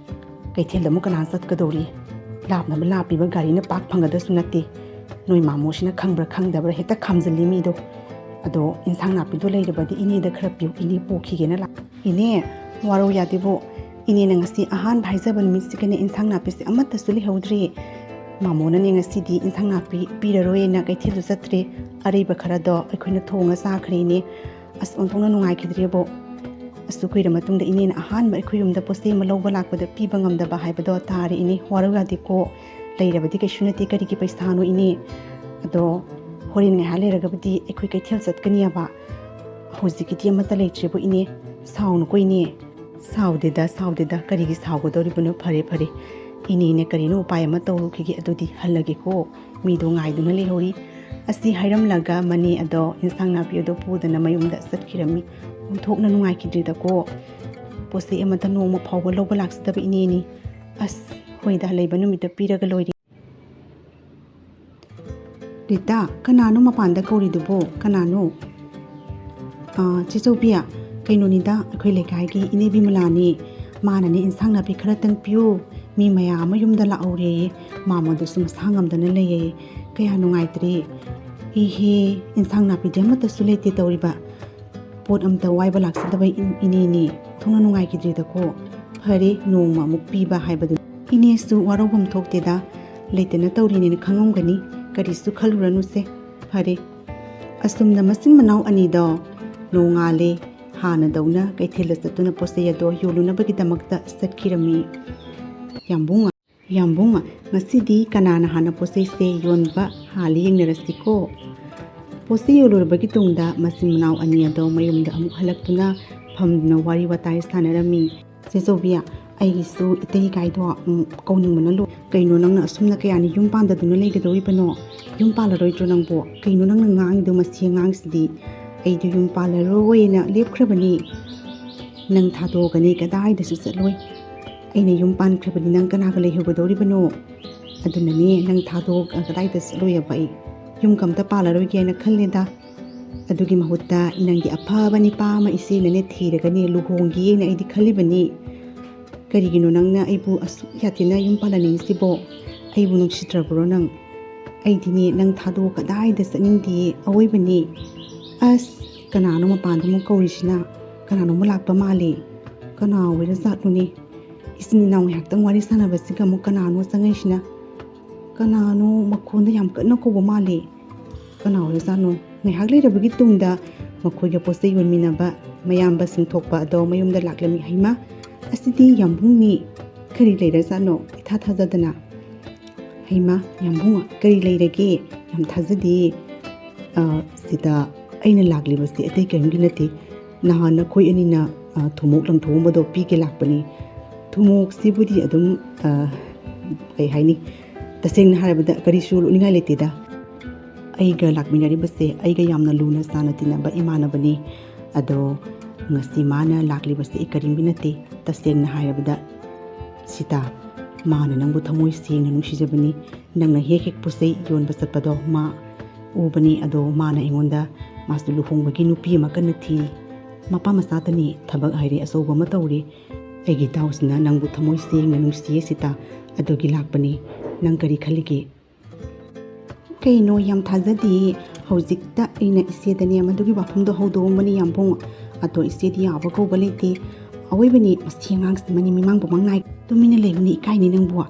ꯀꯩꯊꯦꯜꯗ ꯑꯃꯨꯛ ꯀꯅꯥ ꯆꯠꯀꯗꯧꯔꯤ? ꯂꯥꯞꯅꯕ ꯂꯥꯞꯄꯤꯕ ꯒꯥꯔꯤꯅ ꯄꯥꯛ ꯐꯪꯒꯗꯕꯁꯨ ꯅꯠꯇꯦ꯫ ꯅꯣꯏ ꯃꯥꯃꯣꯁꯤꯅ ꯈꯪꯕ꯭ꯔꯥ ꯈꯪꯗꯕ꯭ꯔꯥ ꯍꯦꯛꯇ ꯈꯥꯝꯖꯤꯜꯂꯤ ꯃꯤꯗꯣ꯫ ꯑꯗꯣ ꯏꯟꯁꯥꯡ ꯅꯥꯄꯤꯗꯣ ꯂꯩꯔꯕꯗꯤ ꯏꯅꯦꯗ ꯈꯔ ꯄꯤꯌꯨ, ꯏꯅꯦ ꯄꯨꯈꯤꯒꯦꯅ ꯂꯥꯛ-, ꯏꯅꯦ, ꯋꯥꯔꯧ ꯌꯥꯗꯦꯕꯣ꯫ ꯏꯅꯦꯅ ꯉꯁꯤ ꯑꯍꯥꯟꯕ ꯍꯥꯏꯖꯕ ꯅꯨꯃꯤꯠꯁꯤꯒꯅꯦ ꯏꯟꯁꯥꯡ ꯅꯥꯄꯤꯁꯦ ꯑꯃꯠꯇꯁꯨ ꯂꯩꯍꯧꯗ꯭ꯔꯦ꯫ ꯃꯥꯃꯣꯅꯅꯦ ꯉꯁꯤꯗꯤ ꯏꯟꯁꯥꯡ ꯅꯥꯄꯤ ꯄꯤꯔꯔꯣꯏꯅ ꯀꯩꯊꯦꯜꯗꯨ ꯆꯠꯇ꯭ꯔꯦ꯫ ꯑꯔꯩꯕ ꯈꯔꯗꯣ ꯑꯩꯈꯣꯏꯅ ꯊꯣꯡꯉ ꯆꯥꯈ꯭ꯔꯦ ꯏꯅꯦ꯫ ꯑꯁ, ꯑꯣꯟꯊꯣꯛꯅ ꯅꯨꯡꯉꯥꯏꯈꯤꯗ꯭ꯔꯦꯕꯣ꯫ ꯑꯁꯨꯛ ꯀꯨꯏꯔ ꯃꯇꯨꯡꯗ ꯏꯅꯦꯅ ꯑꯍꯥꯟꯕ ꯑꯩꯈꯣꯏ ꯌꯨꯝꯗ ꯄꯣꯠ ꯆꯩ ꯑꯃ ꯂꯧꯕ ꯂꯥꯛꯄꯗ ꯄꯤꯕ ꯉꯝꯗꯕ ꯍꯥꯏꯕꯗꯣ ꯇꯥꯔꯦ ꯏꯅꯦ꯫ ꯋꯥꯔꯧ ꯌꯥꯗꯦꯀꯣ꯫ ꯂꯩꯔꯕꯗꯤ ꯀꯩꯁꯨ ꯅꯠꯇꯦ, ꯀꯔꯤꯒꯤ ꯄꯩꯁꯥꯅꯣ ꯏꯅꯦ? ꯑꯗꯣ ꯍꯣꯔꯦꯟ ꯉꯥꯏꯍꯥꯛ ꯂꯩꯔꯒꯕꯨꯗꯤ ꯑꯩꯈꯣꯏ ꯀꯩꯊꯦꯜ ꯆꯠꯀꯅꯤꯕ꯫ ꯍꯧꯖꯤꯛꯀꯤꯗꯤ ꯑꯃꯠꯇ ꯂꯩꯇ꯭ꯔꯦꯕꯣ ꯏꯅꯦ꯫ ꯁꯥꯎꯅꯨꯀꯣ ꯏꯅꯦ꯫ ꯁꯥꯎꯗꯦꯗ, ꯁꯥꯎꯗꯦꯗ, ꯀꯔꯤꯒꯤ ꯁꯥꯎꯒꯗꯧꯔꯤꯕꯅꯣ? ꯐꯔꯦ, ꯐꯔꯦ꯫ ꯏꯅꯦꯅꯦ ꯀꯔꯤꯅꯣ ꯎꯄꯥꯏ ꯑꯃ ꯇꯧꯔꯨꯈꯤꯒꯦ, ꯑꯗꯨꯗꯤ ꯍꯜꯂꯒꯦꯀꯣ꯫ ꯃꯤꯗꯣ ꯉꯥꯏꯗꯨꯅ ꯂꯩꯍꯧꯔꯤ꯫ ꯑꯁꯤ ꯍꯥꯏꯔꯝꯂꯒ ꯃꯅꯦ ꯑꯗꯣ ꯏꯟꯁꯥꯡ ꯅꯥꯄꯤ ꯑꯗꯣ ꯄꯨꯗꯅ ꯃꯌꯨꯝꯗ ꯆꯠꯈꯤꯔꯝꯃꯤ꯫ ꯑꯣꯟꯊꯣꯛꯅ ꯅꯨꯡꯉꯥꯏꯈꯤꯗ꯭ꯔꯦꯗꯀꯣ꯫ ꯄꯣꯠ ꯆꯩ ꯑꯃꯠꯇ ꯅꯣꯡꯃ ꯐꯥꯎꯕ ꯂꯧꯕ ꯂꯥꯛꯆꯗꯕ ꯏꯅꯦꯅꯤ꯫ ꯑꯁ, ꯍꯣꯏꯗ, ꯂꯩꯕ ꯅꯨꯃꯤꯠꯇ ꯄꯤꯔꯒ ꯂꯣꯏꯔꯦ꯫ ꯔꯤꯇꯥ, ꯀꯅꯥꯅꯣ ꯃꯄꯥꯟꯗ ꯀꯧꯔꯤꯗꯨꯕꯣ? ꯀꯅꯥꯅꯣ? ꯑꯥ, ꯆꯦ ꯆꯧꯕꯤ, ꯀꯩꯅꯣꯅꯤꯗ, ꯑꯩꯈꯣꯏ ꯂꯩꯀꯥꯏꯒꯤ ꯏꯅꯦ ꯕꯤꯃꯂꯥꯅꯦ꯫ ꯃꯥꯅꯅꯦ ꯏꯟꯁꯥꯡ ꯅꯥꯄꯤ ꯈꯔꯇꯪ ꯄꯤꯌꯨ, ꯃꯤ ꯃꯌꯥꯝ ꯑꯃ ꯌꯨꯝꯗ ꯂꯥꯛꯍꯧꯔꯦꯌꯦ꯫ ꯃꯥꯃꯣꯗꯨꯁꯨ ꯃꯁꯥ ꯉꯝꯗꯅ ꯂꯩꯌꯦ꯫ ꯀꯌꯥ ꯅꯨꯡꯉꯥꯏꯇ꯭ꯔꯦ꯫ ꯏꯍꯦ, ꯏꯟꯁꯥꯡ ꯅꯥꯄꯤꯗꯤ ꯑꯃꯠꯇꯁꯨ ꯂꯩꯇꯦ ꯇꯧꯔꯤꯕ꯫ ꯄꯣꯠ ꯑꯝꯇ ꯋꯥꯏꯕ ꯂꯥꯛꯆꯗꯕ ꯏꯟ-, ꯏꯅꯦꯅꯦ꯫ ꯊꯣꯛꯅ ꯅꯨꯡꯉꯥꯏꯈꯤꯗ꯭ꯔꯦꯗꯀꯣ꯫ ꯐꯔꯦ, ꯅꯣꯡꯃ ꯑꯃꯨꯛ ꯄꯤꯕ ꯍꯥꯏꯕꯗꯨꯅꯤ꯫ ꯏꯅꯦꯁꯨ ꯋꯥꯔꯧꯐꯝ ꯊꯣꯛꯇꯦꯗ, ꯂꯩꯇꯅ ꯇꯧꯔꯤꯅꯦꯅ ꯈꯪꯉꯝꯒꯅꯤ꯫ ꯀꯔꯤꯁꯨ ꯈꯜꯂꯨꯔꯅꯨꯁꯦ꯫ ꯐꯔꯦ꯫ ꯑꯁꯨꯝꯅ ꯃꯆꯤꯟ ꯃꯅꯥꯎ ꯑꯅꯤꯗꯣ ꯅꯣꯡꯉꯥꯜꯂꯦ꯫ ꯍꯥꯟꯅꯗꯧꯅ ꯀꯩꯊꯦꯜꯗ ꯆꯠꯇꯨꯅ ꯄꯣꯠ ꯆꯩ ꯑꯗꯣ ꯌꯣꯜꯂꯨꯅꯕꯒꯤꯗꯃꯛꯇ ꯆꯠꯈꯤꯔꯝꯃꯤ꯫ ꯌꯥꯝꯕꯨꯡ, ꯌꯥꯝꯕꯨꯡ, ꯉꯁꯤꯗꯤ ꯀꯅꯥꯅ ꯍꯥꯟꯅ ꯄꯣꯠ ꯆꯩꯁꯦ ꯌꯣꯟꯕ ꯍꯥꯜꯂꯤ ꯌꯦꯡꯅꯔꯁꯤꯀꯣ꯫ ꯄꯣꯠꯁꯤ ꯌꯣꯜꯂꯨꯔꯕꯒꯤ ꯇꯨꯡꯗ ꯃꯆꯤꯟ ꯃꯅꯥꯎ ꯑꯅꯤ ꯑꯗꯣ ꯃꯌꯨꯝꯗ ꯑꯃꯨꯛ ꯍꯜꯂꯛꯇꯨꯅ ꯐꯝꯗꯨꯅ ꯋꯥꯔꯤ ꯋꯥꯇꯥꯏ ꯁꯥꯟꯅꯔꯝꯃꯤ꯫ "ꯆꯦ ꯆꯧꯕꯤ, ꯑꯩꯒꯤꯁꯨ ꯏꯇꯩ ꯏꯀꯥꯏꯗꯣ, ꯎꯝ, ꯀꯧꯅꯤꯡꯕꯅ ꯂꯣꯏ꯫ ꯀꯩꯅꯣ ꯅꯪꯅ ꯑꯁꯨꯝꯅ ꯀꯌꯥꯅꯤ ꯌꯨꯝ ꯄꯥꯟꯗꯗꯨꯅ ꯂꯩꯒꯗꯧꯔꯤꯕꯅꯣ? ꯌꯨꯝ ꯄꯥꯜꯂꯔꯣꯏꯗ꯭ꯔꯣ ꯅꯪꯕꯨ? ꯀꯩꯅꯣ ꯅꯪꯅ ꯉꯥꯡꯉꯤꯗꯣ ꯃꯁꯤ ꯑꯉꯥꯡꯁꯤꯗꯤ? ꯑꯩꯗꯤ ꯌꯨꯝ ꯄꯥꯜꯂꯔꯣꯏꯅ ꯂꯦꯞꯈ꯭ꯔꯕꯅꯤ꯫ ꯅꯪ ꯊꯥꯗꯣꯛꯑꯒꯅꯤ ꯀꯗꯥꯏꯗꯁꯨ ꯆꯠꯂꯣꯏ꯫ ꯑꯩꯅ ꯌꯨꯝ ꯄꯥꯟꯈ꯭ꯔꯕꯗꯤ ꯅꯪ ꯀꯅꯥꯒ ꯂꯩꯍꯧꯒꯗꯧꯔꯤꯕꯅꯣ? ꯑꯗꯨꯅꯅꯦ ꯅꯪ ꯊꯥꯗꯣꯛꯑꯒ ꯀꯗꯥꯏꯗ ꯆꯠꯂꯣꯏꯑꯕ ꯑꯩ? ꯌꯨꯝꯒ ꯑꯝꯇ ꯄꯥꯜꯂꯔꯣꯏꯒꯦꯅ ꯈꯜꯂꯦꯗ꯫ ꯑꯗꯨꯒꯤ ꯃꯍꯨꯠꯇ ꯅꯪꯒꯤ ꯑꯐꯕ ꯅꯤꯄꯥ ꯑꯃ ꯏꯆꯦꯅꯅꯦ ꯊꯤꯔꯒꯅꯦ ꯂꯨꯍꯣꯡꯒꯦꯅ ꯑꯩꯗꯤ ꯈꯜꯂꯤꯕꯅꯤ꯫ ꯀꯔꯤꯒꯤꯅꯣ ꯅꯪꯅ ꯑꯩꯕꯨ ꯑꯁꯨꯛ ꯌꯥꯊꯤꯅ ꯌꯨꯝ ꯄꯥꯜꯍꯟꯅꯤꯡꯉꯤꯁꯤꯕꯣ? ꯑꯩꯕꯨ ꯅꯨꯡꯁꯤꯗ꯭ꯔꯕ꯭ꯔꯣ ꯅꯪ? ꯑꯩꯗꯤꯅꯦ ꯅꯪ ꯊꯥꯗꯣꯛꯑ ꯀꯗꯥꯏꯗ ꯆꯠꯅꯤꯡꯗꯦꯌꯦ ꯑꯋꯣꯏꯕꯅꯦ꯫ ꯑꯁ, ꯀꯅꯥꯅꯣ ꯃꯄꯥꯟꯗ ꯑꯃꯨꯛ ꯀꯧꯔꯤꯁꯤꯅ? ꯀꯅꯥꯅꯣꯝꯃ ꯂꯥꯛꯄ ꯃꯥꯜꯂꯦ꯫ ꯀꯅꯥ ꯑꯣꯏꯔꯖꯥꯠꯅꯣꯅꯦ? ꯏꯆꯤꯟ ꯏꯅꯥꯎ ꯉꯥꯏꯍꯥꯛꯇꯪ ꯋꯥꯔꯤ ꯁꯥꯟꯅꯕꯁꯤꯒ ꯑꯃꯨꯛ ꯀꯅꯥꯅꯣ ꯆꯪꯉꯛꯏꯁꯤꯅ? ꯀꯅꯥꯅꯣ ꯃꯈꯣꯟꯗ ꯌꯥꯝ ꯀꯟꯅ ꯀꯧꯕ ꯃꯥꯜꯂꯦ꯫ ꯀꯅꯥ ꯑꯣꯏꯔꯖꯥꯠꯅꯣ? ꯉꯥꯏꯍꯥꯛ ꯂꯩꯔꯕꯒꯤ ꯇꯨꯡꯗ ꯃꯈꯣꯏꯒ ꯄꯣꯠ ꯆꯩ ꯌꯣꯟꯃꯤꯟꯅꯕ ꯃꯌꯥꯝꯕꯁꯤꯡ ꯊꯣꯛꯄ ꯑꯗꯣ ꯃꯌꯨꯝꯗ ꯂꯥꯛꯂꯝꯃꯤ꯫ "ꯍꯩꯃꯥ, ꯑꯁꯤꯗꯤ ꯌꯥꯝꯕꯨꯡꯅꯤ꯫ ꯀꯔꯤ ꯂꯩꯔꯖꯥꯠꯅꯣ? ꯏꯊꯥ ꯊꯥꯖꯗꯅ꯫ ꯍꯩꯃꯥ, ꯌꯥꯝꯕꯨꯡ, ꯀꯔꯤ ꯂꯩꯔꯒꯦ? ꯌꯥꯝ ꯊꯥꯖꯗꯦ꯫ ꯑ, ꯁꯤꯗ ꯑꯩꯅ ꯂꯥꯛꯂꯤꯕꯁꯤ ꯑꯇꯩ ꯀꯔꯤꯝꯒꯤ ꯅꯠꯇꯦ꯫ ꯅꯍꯥꯟ ꯅꯈꯣꯏ ꯑꯅꯤꯅ, ꯑ, ꯊꯨꯝꯃꯣꯛ ꯂꯪꯊꯣꯛꯑꯝꯕꯗꯣ ꯄꯤꯒꯦ ꯂꯥꯛꯄꯅꯤ꯫" ꯊꯨꯝꯃꯣꯛꯁꯤꯕꯨꯗꯤ ꯑꯗꯨꯝ, ꯑ, ꯀꯩ ꯍꯥꯏꯅꯤ, ꯇꯁꯦꯡꯅ ꯍꯥꯏꯔꯕꯗ ꯀꯔꯤꯁꯨ ꯂꯣꯠꯅꯤꯡꯉꯥꯏ ꯂꯩꯇꯦꯗ꯫ ꯑꯩꯒ ꯂꯥꯛꯃꯤꯟꯅꯔꯤꯕꯁꯦ ꯑꯩꯒ ꯌꯥꯝꯅ ꯂꯨꯅ ꯆꯥꯟꯅ ꯇꯤꯟꯅꯕ ꯏꯃꯥꯟꯅꯕꯅꯤ꯫ ꯑꯗꯣ ꯉꯁꯤ ꯃꯥꯅ ꯂꯥꯛꯂꯤꯕꯁꯦ ꯑꯩ ꯀꯔꯤꯝꯒꯤ ꯅꯠꯇꯦ꯫ ꯇꯁꯦꯡꯅ ꯍꯥꯏꯔꯕꯗ ꯁꯤꯇꯥ, ꯃꯥꯅ ꯅꯪꯕꯨ ꯊꯃꯣꯏ ꯁꯦꯡꯅ ꯅꯨꯡꯁꯤꯖꯕꯅꯤ꯫ ꯅꯪꯅ ꯍꯦꯛ ꯍꯦꯛ ꯄꯣꯠ ꯆꯩ ꯌꯣꯟꯕ ꯆꯠꯄꯗꯣ ꯃꯥ ꯎꯕꯅꯤ꯫ ꯑꯗꯣ ꯃꯥꯅ ꯑꯩꯉꯣꯟꯗ ꯃꯥꯁꯨ ꯂꯨꯍꯣꯡꯕꯒꯤ ꯅꯨꯄꯤ ꯑꯃ ꯀꯟꯅ ꯊꯤꯔꯤ꯫ ꯃꯄꯥ ꯃꯆꯥꯇꯅꯤ, ꯊꯕꯛ ꯍꯥꯏꯔꯦ ꯑꯆꯧꯕ ꯑꯃ ꯇꯧꯔꯤ꯫ ꯑꯩꯒꯤ ꯏꯇꯥꯎꯁꯤꯅ ꯅꯪꯕꯨ ꯊꯃꯣꯏ ꯁꯦꯡꯅ ꯅꯨꯡꯁꯤꯌꯦ ꯁꯤꯇꯥ, ꯑꯗꯨꯒꯤ ꯂꯥꯛꯄꯅꯤ꯫ ꯅꯪ ꯀꯔꯤ ꯈꯜꯂꯤꯒꯦ? ꯀꯩꯅꯣ, ꯌꯥꯝ ꯊꯥꯖꯗꯦ꯫ ꯍꯧꯖꯤꯛꯇ ꯑꯩꯅ ꯏꯆꯦꯗꯅꯦ ꯃꯗꯨꯒꯤ ꯋꯥꯐꯝꯗꯣ ꯍꯧꯗꯣꯛꯑꯝꯕꯅꯤ ꯌꯥꯝꯕꯨꯡ꯫ ꯑꯗꯣ ꯏꯆꯦꯗꯤ ꯌꯥꯕ ꯀꯧꯕ ꯂꯩꯇꯦ꯫ ꯑꯋꯣꯏꯕꯅꯤ, ꯃꯁꯤ ꯑꯉꯥꯡꯁꯤ ꯃꯅꯤꯡ ꯃꯤꯃꯥꯡ ꯄꯨꯃꯥꯡ ꯅꯥꯏ꯫ ꯇꯨꯃꯤꯟꯅ ꯂꯩꯌꯨꯅꯦ, ꯏꯀꯥꯏꯅꯤ ꯅꯪꯕꯨ꯫ ꯑ,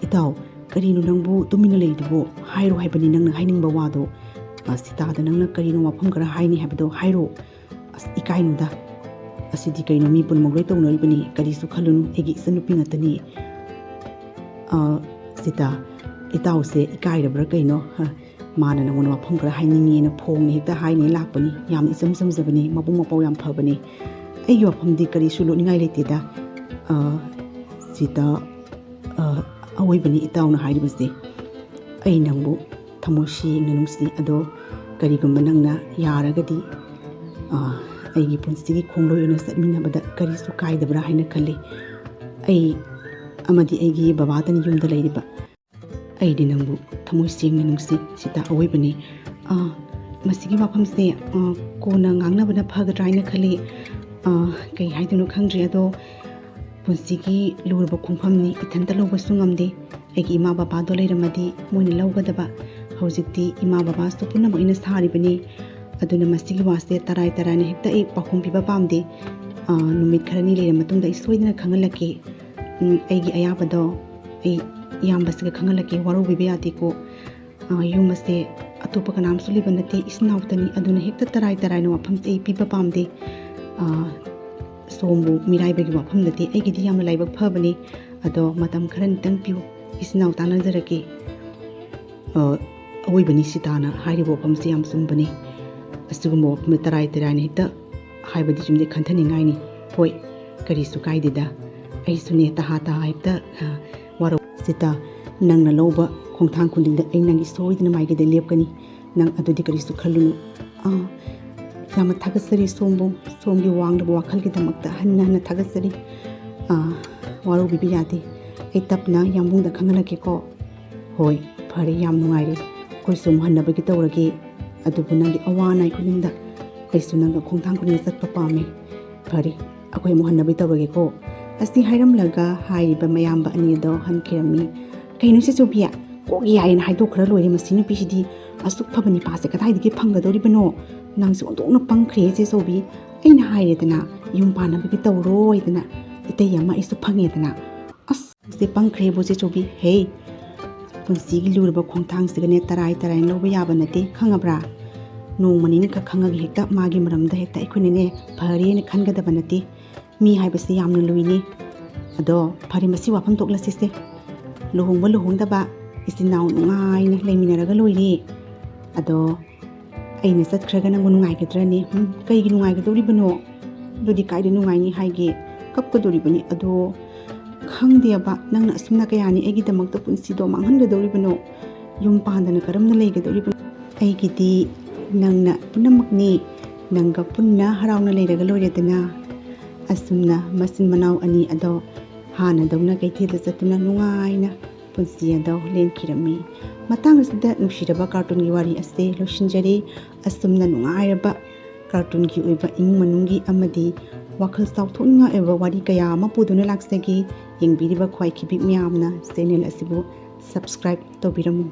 ꯏꯇꯥꯎ, ꯀꯔꯤꯅꯣ ꯅꯪꯕꯨ ꯇꯨꯃꯤꯟꯅ ꯂꯩꯗꯨꯕꯨ? ꯍꯥꯏꯔꯣ ꯍꯥꯏꯕꯅꯤ ꯅꯪꯅ ꯍꯥꯏꯅꯤꯡꯕ ꯋꯥꯗꯣ꯫ ꯑ, ꯁꯤꯇꯥꯗ ꯅꯪꯅ ꯀꯔꯤꯅꯣ ꯋꯥꯐꯝ ꯈꯔ ꯍꯥꯏꯅꯤ ꯍꯥꯏꯕꯗꯣ ꯍꯥꯏꯔꯣ꯫ ꯑꯁ, ꯏꯀꯥꯏꯅꯨꯗ꯫ ꯑꯁꯤꯗꯤ ꯀꯩꯅꯣ, ꯃꯤ ꯄꯨꯝꯅꯃꯛ ꯂꯣꯏ ꯇꯧꯅꯔꯤꯕꯅꯤ꯫ ꯀꯔꯤꯁꯨ ꯈꯜꯂꯨꯅꯨ, ꯑꯩꯒꯤ ꯏꯆꯟꯅꯨꯄꯤ ꯉꯥꯛꯇꯅꯤ꯫ ꯑ, ꯁꯤꯇꯥ, ꯏꯇꯥꯎꯁꯦ ꯏꯀꯥꯏꯔꯕ꯭ꯔꯥ ꯀꯩꯅꯣ? ꯍ, ꯃꯥꯅ ꯅꯉꯣꯟꯗ ꯋꯥꯐꯝ ꯈꯔ ꯍꯥꯏꯅꯤꯡꯉꯦꯅ ꯐꯣꯡꯅ ꯍꯦꯛꯇ ꯍꯥꯏꯅꯦ ꯂꯥꯛꯄꯅꯤ꯫ ꯌꯥꯝ ꯏꯆꯝ ꯆꯝꯖꯕꯅꯤ, ꯃꯕꯨꯡ ꯃꯄꯥꯎ ꯌꯥꯝ ꯐꯕꯅꯤ꯫ ꯑꯩꯒꯤ ꯋꯥꯐꯝꯗꯤ ꯀꯔꯤꯁꯨ ꯂꯣꯠꯅꯤꯡꯉꯥꯏ ꯂꯩꯇꯦꯗ꯫ ꯑ, ꯁꯤꯗ, ꯑ, ꯑꯋꯣꯏꯕꯅꯤ ꯏꯇꯥꯎꯅ ꯍꯥꯏꯔꯤꯕꯁꯦ꯫ ꯑꯩ ꯅꯪꯕꯨ ꯊꯃꯣꯏ ꯁꯦꯡꯅ ꯅꯨꯡꯁꯤ꯫ ꯑꯗꯣ ꯀꯔꯤꯒꯨꯝꯕ ꯅꯪꯅ ꯌꯥꯔꯒꯗꯤ, ꯑ, ꯑꯩꯒꯤ ꯄꯨꯟꯁꯤꯒꯤ ꯈꯣꯡꯂꯣꯏ ꯑꯣꯏꯅ ꯆꯠꯃꯤꯟꯅꯕꯗ ꯀꯔꯤꯁꯨ ꯀꯥꯏꯗꯕ꯭ꯔꯥ ꯍꯥꯏꯅ ꯈꯜꯂꯤ꯫ ꯑꯩ ꯑꯃꯗꯤ ꯑꯩꯒꯤ ꯕꯕꯥꯗꯅꯤ ꯌꯨꯝꯗ ꯂꯩꯔꯤꯕ꯫ ꯑꯩꯗꯤ ꯅꯪꯕꯨ ꯊꯃꯣꯏ ꯁꯦꯡꯅ ꯅꯨꯡꯁꯤ꯫ ꯁꯤꯗ ꯑꯋꯣꯏꯕꯅꯤ꯫ ꯑ, ꯃꯁꯤꯒꯤ ꯋꯥꯐꯝꯁꯦ, ꯑ, ꯀꯣꯟꯅ ꯉꯥꯡꯅꯕꯅ ꯐꯒꯗ꯭ꯔꯥ ꯍꯥꯏꯅ ꯈꯜꯂꯤ꯫ ꯑ, ꯀꯩ ꯍꯥꯏꯗꯣꯏꯅꯣ ꯈꯪꯗ꯭ꯔꯦ꯫ ꯑꯗꯣ ꯄꯨꯟꯁꯤꯒꯤ ꯂꯨꯔꯕ ꯈꯣꯡꯐꯝꯅꯤ, ꯏꯊꯟꯇ ꯂꯧꯕꯁꯨ ꯉꯝꯗꯦ꯫ ꯑꯩꯒꯤ ꯏꯃꯥ ꯕꯕꯥꯗꯣ ꯂꯩꯔꯝꯃꯗꯤ ꯃꯣꯏꯅ ꯂꯧꯒꯗꯕ꯫ ꯍꯧꯖꯤꯛꯇꯤ ꯏꯃꯥ ꯕꯕꯥꯁꯨ ꯄꯨꯝꯅꯃꯛ ꯑꯩꯅ ꯁꯥꯔꯤꯕꯅꯤ꯫ ꯑꯗꯨꯅ ꯃꯁꯤꯒꯤ ꯋꯥꯁꯦ ꯇꯔꯥꯏ ꯇꯔꯥꯏꯅ ꯍꯦꯛꯇ ꯑꯩ ꯄꯥꯎꯈꯨꯝ ꯄꯤꯕ ꯄꯥꯝꯗꯦ꯫ ꯑ, ꯅꯨꯃꯤꯠ ꯈꯔꯅꯤ ꯂꯩꯔ ꯃꯇꯨꯡꯗ ꯑꯩ ꯁꯣꯏꯗꯅ ꯈꯪꯍꯜꯂꯛꯀꯦ꯫ ꯎꯝ, ꯑꯩꯒꯤ ꯑꯌꯥꯕꯗꯣ ꯑꯩ ꯏꯌꯥꯝꯕꯁꯤꯒ ꯈꯪꯍꯜꯂꯛꯀꯦ, ꯋꯥꯔꯧꯕꯤꯕ ꯌꯥꯗꯦꯀꯣ꯫ ꯑ, ꯌꯨꯝ ꯑꯁꯦ ꯑꯇꯣꯞꯄ ꯀꯅꯥꯝꯁꯨ ꯂꯩꯕ ꯅꯠꯇꯦ, ꯏꯆꯤꯟ ꯏꯅꯥꯎꯇꯅꯤ꯫ ꯑꯗꯨꯅ ꯍꯦꯛꯇ ꯇꯔꯥꯏ ꯇꯔꯥꯏꯅ ꯋꯥꯐꯝꯁꯦ ꯑꯩ ꯄꯤꯕ ꯄꯥꯝꯗꯦ꯫ ꯑ, ꯁꯣꯝꯕꯨ ꯃꯤꯔꯥꯏꯕꯒꯤ ꯋꯥꯐꯝꯗꯗꯤ ꯑꯩꯒꯤꯗꯤ ꯌꯥꯝꯅ ꯂꯥꯏꯕꯛ ꯐꯕꯅꯤ꯫ ꯑꯗꯣ ꯃꯇꯝ ꯈꯔ ꯅꯤꯇꯪ ꯄꯤꯌꯨ, ꯏꯆꯤꯟ ꯏꯅꯥꯎ ꯇꯥꯟꯅꯖꯔꯛꯀꯦ꯫ ꯑ, ꯑꯋꯣꯏꯕꯅꯤ ꯁꯤꯇꯥꯅ ꯍꯥꯏꯔꯤꯕ ꯋꯥꯐꯝꯁꯤ ꯌꯥꯝ ꯆꯨꯝꯕꯅꯤ꯫ ꯑꯁꯤꯒꯨꯝꯕ ꯋꯥꯐꯝ ꯇꯔꯥꯏ ꯇꯔꯥꯏꯅ ꯍꯦꯛꯇ ꯍꯥꯏꯕꯗꯤ ꯆꯨꯝꯗꯦ, ꯈꯟꯊꯅꯤꯡꯉꯥꯏꯅꯤ꯫ ꯍꯣꯏ, ꯀꯔꯤꯁꯨ ꯀꯥꯏꯗꯦꯗ꯫ ꯑꯩꯁꯨꯅꯦ ꯇꯍꯥ ꯇꯍꯥ ꯍꯦꯛꯇ, ꯑ, ꯋꯥꯔꯧ-, ꯁꯤꯇꯥ, ꯅꯪꯅ ꯂꯧꯕ ꯈꯣꯡꯊꯥꯡ ꯈꯨꯗꯤꯡꯗ ꯑꯩ ꯅꯪꯒꯤ ꯁꯣꯏꯗꯅ ꯃꯥꯏꯀꯩꯗ ꯂꯦꯞꯀꯅꯤ꯫ ꯅꯪ ꯑꯗꯨꯗꯤ ꯀꯔꯤꯁꯨ ꯈꯜꯂꯨꯅꯨ꯫ ꯑꯥ, ꯌꯥꯝꯅ ꯊꯥꯒꯠꯆꯔꯤ ꯁꯣꯝꯕꯨ, ꯁꯣꯝꯒꯤ ꯋꯥꯡꯂꯕ ꯋꯥꯈꯜꯒꯤꯗꯃꯛꯇ ꯍꯟꯅ ꯍꯟꯅ ꯊꯥꯒꯠꯆꯔꯤ꯫ ꯑꯥ, ꯋꯥꯔꯧꯕꯤꯕ ꯌꯥꯗꯦ꯫ ꯑꯩ ꯇꯞꯅ ꯌꯥꯝꯕꯨꯡꯗ ꯈꯪꯍꯜꯂꯛꯀꯦꯀꯣ꯫ ꯍꯣꯏ, ꯐꯔꯦ, ꯌꯥꯝ ꯅꯨꯡꯉꯥꯏꯔꯦ꯫ ꯑꯩꯈꯣꯏꯁꯨ ꯑꯃꯨꯛ ꯍꯟꯅꯕꯒꯤ ꯇꯧꯔꯒꯦ꯫ ꯑꯗꯨꯕꯨ ꯅꯪꯒꯤ ꯑꯋꯥ ꯑꯅꯥꯏ ꯈꯨꯗꯤꯡꯗ ꯑꯩꯁꯨ ꯅꯪꯒ ꯈꯣꯡꯊꯥꯡ ꯈꯨꯗꯤꯡꯗ ꯆꯠꯄ ꯄꯥꯝꯃꯦ꯫ ꯐꯔꯦ, ꯑꯩꯈꯣꯏ ꯑꯃꯨꯛ ꯍꯟꯅꯕꯒꯤ ꯇꯧꯔꯒꯦꯀꯣ꯫ ꯑꯁꯤ ꯍꯥꯏꯔꯝꯂꯒ ꯍꯥꯏꯔꯤꯕ ꯃꯌꯥꯝꯕ ꯑꯅꯤ ꯑꯗꯣ ꯍꯟꯈꯤꯔꯝꯃꯤ꯫ ꯀꯩꯅꯣ ꯆꯦ ꯆꯧꯕꯤ? ꯀꯣꯛ ꯌꯥꯏꯌꯦꯅ ꯍꯥꯏꯗꯣꯛꯈ꯭ꯔ ꯂꯣꯏꯔꯦ꯫ ꯃꯁꯤ ꯅꯨꯄꯤꯁꯤꯗꯤ ꯑꯁꯨꯛ ꯐꯕ ꯅꯨꯄꯥꯁꯦ ꯀꯗꯥꯏꯗꯒꯤ ꯐꯪꯒꯗꯧꯔꯤꯕꯅꯣ? ꯅꯪꯁꯦ ꯑꯣꯟꯊꯣꯛꯅ ꯄꯪꯈ꯭ꯔꯦ ꯆꯦ ꯆꯧꯕꯤ꯫ ꯑꯩꯅ ꯍꯥꯏꯔꯦꯗꯅ, ꯌꯨꯝ ꯄꯥꯟꯅꯕꯒꯤ ꯇꯧꯔꯣꯏꯗꯅ, ꯏꯇꯩ ꯑꯃ ꯑꯩꯁꯨ ꯐꯪꯉꯦꯗꯅ꯫ ꯑꯁ, ꯁꯦ ꯄꯪꯈ꯭ꯔꯦꯕꯨ ꯆꯦ ꯆꯧꯕꯤ꯫ ꯍꯦ, ꯄꯨꯟꯁꯤꯒꯤ ꯂꯨꯔꯕ ꯈꯣꯡꯊꯥꯡꯁꯤꯒꯅꯦ ꯇꯔꯥꯏ ꯇꯔꯥꯏꯅ ꯂꯧꯕ ꯌꯥꯕ ꯅꯠꯇꯦ, ꯈꯪꯉꯕ꯭ꯔꯥ? ꯅꯣꯡꯃ ꯅꯤꯅꯤꯈꯛ ꯈꯪꯉꯒ ꯍꯦꯛꯇ ꯃꯥꯒꯤ ꯃꯔꯝꯗ ꯍꯦꯛꯇ ꯑꯩꯈꯣꯏꯅꯅꯦ ꯐꯔꯦꯅ ꯈꯟꯒꯗꯕ ꯅꯠꯇꯦ꯫ ꯃꯤ ꯍꯥꯏꯕꯁꯤ ꯌꯥꯝꯅ ꯂꯨꯏꯅꯦ꯫ ꯑꯗꯣ ꯐꯔꯦ, ꯃꯁꯤ ꯋꯥꯐꯝ ꯇꯣꯛꯂꯁꯤꯁꯦ꯫ ꯂꯨꯍꯣꯡꯕ ꯂꯨꯍꯣꯡꯗꯕ ꯏꯆꯤꯟ ꯏꯅꯥꯎ ꯅꯨꯡꯉꯥꯏꯅ ꯂꯩꯃꯤꯟꯅꯔꯒ ꯂꯣꯏꯔꯦ꯫ ꯑꯗꯣ ꯑꯩꯅ ꯆꯠꯈ꯭ꯔꯒ ꯅꯪꯕꯨ ꯅꯨꯡꯉꯥꯏꯒꯗ꯭ꯔꯅꯦ? ꯎꯝ, ꯀꯩꯒꯤ ꯅꯨꯡꯉꯥꯏꯒꯗꯧꯔꯤꯕꯅꯣ? ꯑꯗꯨꯗꯤ ꯀꯥꯏꯗ ꯅꯨꯡꯉꯥꯏꯅꯤ ꯍꯥꯏꯒꯦ? ꯀꯞꯀꯗꯧꯔꯤꯕꯅꯤ꯫ ꯑꯗꯣ ꯈꯪꯗꯦꯕ, ꯅꯪꯅ ꯑꯁꯨꯝꯅ ꯀꯌꯥꯅꯤ ꯑꯩꯒꯤꯗꯃꯛꯇ ꯄꯨꯟꯁꯤꯗꯣ ꯃꯥꯡꯍꯟꯒꯗꯧꯔꯤꯕꯅꯣ? ꯌꯨꯝ ꯄꯥꯟꯗꯅ ꯀꯔꯝꯅ ꯂꯩꯒꯗꯧꯔꯤꯕꯅꯣ? ꯑꯩꯒꯤꯗꯤ ꯅꯪꯅ ꯄꯨꯝꯅꯃꯛꯅꯤ꯫ ꯅꯪꯒ ꯄꯨꯟꯅ ꯍꯔꯥꯎꯅ ꯂꯩꯔꯒ ꯂꯣꯏꯔꯦꯗꯅ꯫ ꯑꯁꯨꯝꯅ ꯃꯆꯤꯟ ꯃꯅꯥꯎ ꯑꯅꯤ ꯑꯗꯣ ꯍꯥꯟꯅꯗꯧꯅ ꯀꯩꯊꯦꯜꯗ ꯆꯠꯇꯨꯅ ꯅꯨꯡꯉꯥꯏꯅ ꯄꯨꯟꯁꯤ ꯑꯗꯣ ꯂꯦꯟꯈꯤꯔꯝꯃꯤ꯫ ꯃꯇꯥꯡ ꯑꯁꯤꯗ ꯅꯨꯡꯁꯤꯔꯕ ꯀꯥꯔꯇꯨꯟꯒꯤ ꯋꯥꯔꯤ ꯑꯁꯤ ꯂꯣꯏꯁꯤꯟꯖꯔꯦ꯫ ꯑꯁꯨꯝꯅ ꯅꯨꯡꯉꯥꯏꯔꯕ ꯀꯥꯔꯇꯨꯟꯒꯤ ꯑꯣꯏꯕ ꯏꯃꯨꯡ ꯃꯅꯨꯡꯒꯤ ꯑꯃꯗꯤ ꯋꯥꯈꯜ ꯆꯥꯎꯊꯣꯛꯅꯤꯡꯉꯥꯏ ꯑꯣꯏꯕ ꯋꯥꯔꯤ ꯀꯌꯥ ꯑꯃ ꯄꯨꯗꯨꯅ ꯂꯥꯛꯆꯒꯦ꯫ ꯌꯦꯡꯕꯤꯔꯤꯕ ꯈ꯭ꯋꯥꯏꯈꯤꯕꯤꯛ ꯃꯌꯥꯝꯅ ꯆꯦꯅꯦꯜ ꯑꯁꯤꯕꯨ ꯁꯕꯁꯀ꯭ꯔꯥꯏꯕ ꯇꯧꯕꯤꯔꯝꯃꯨ꯫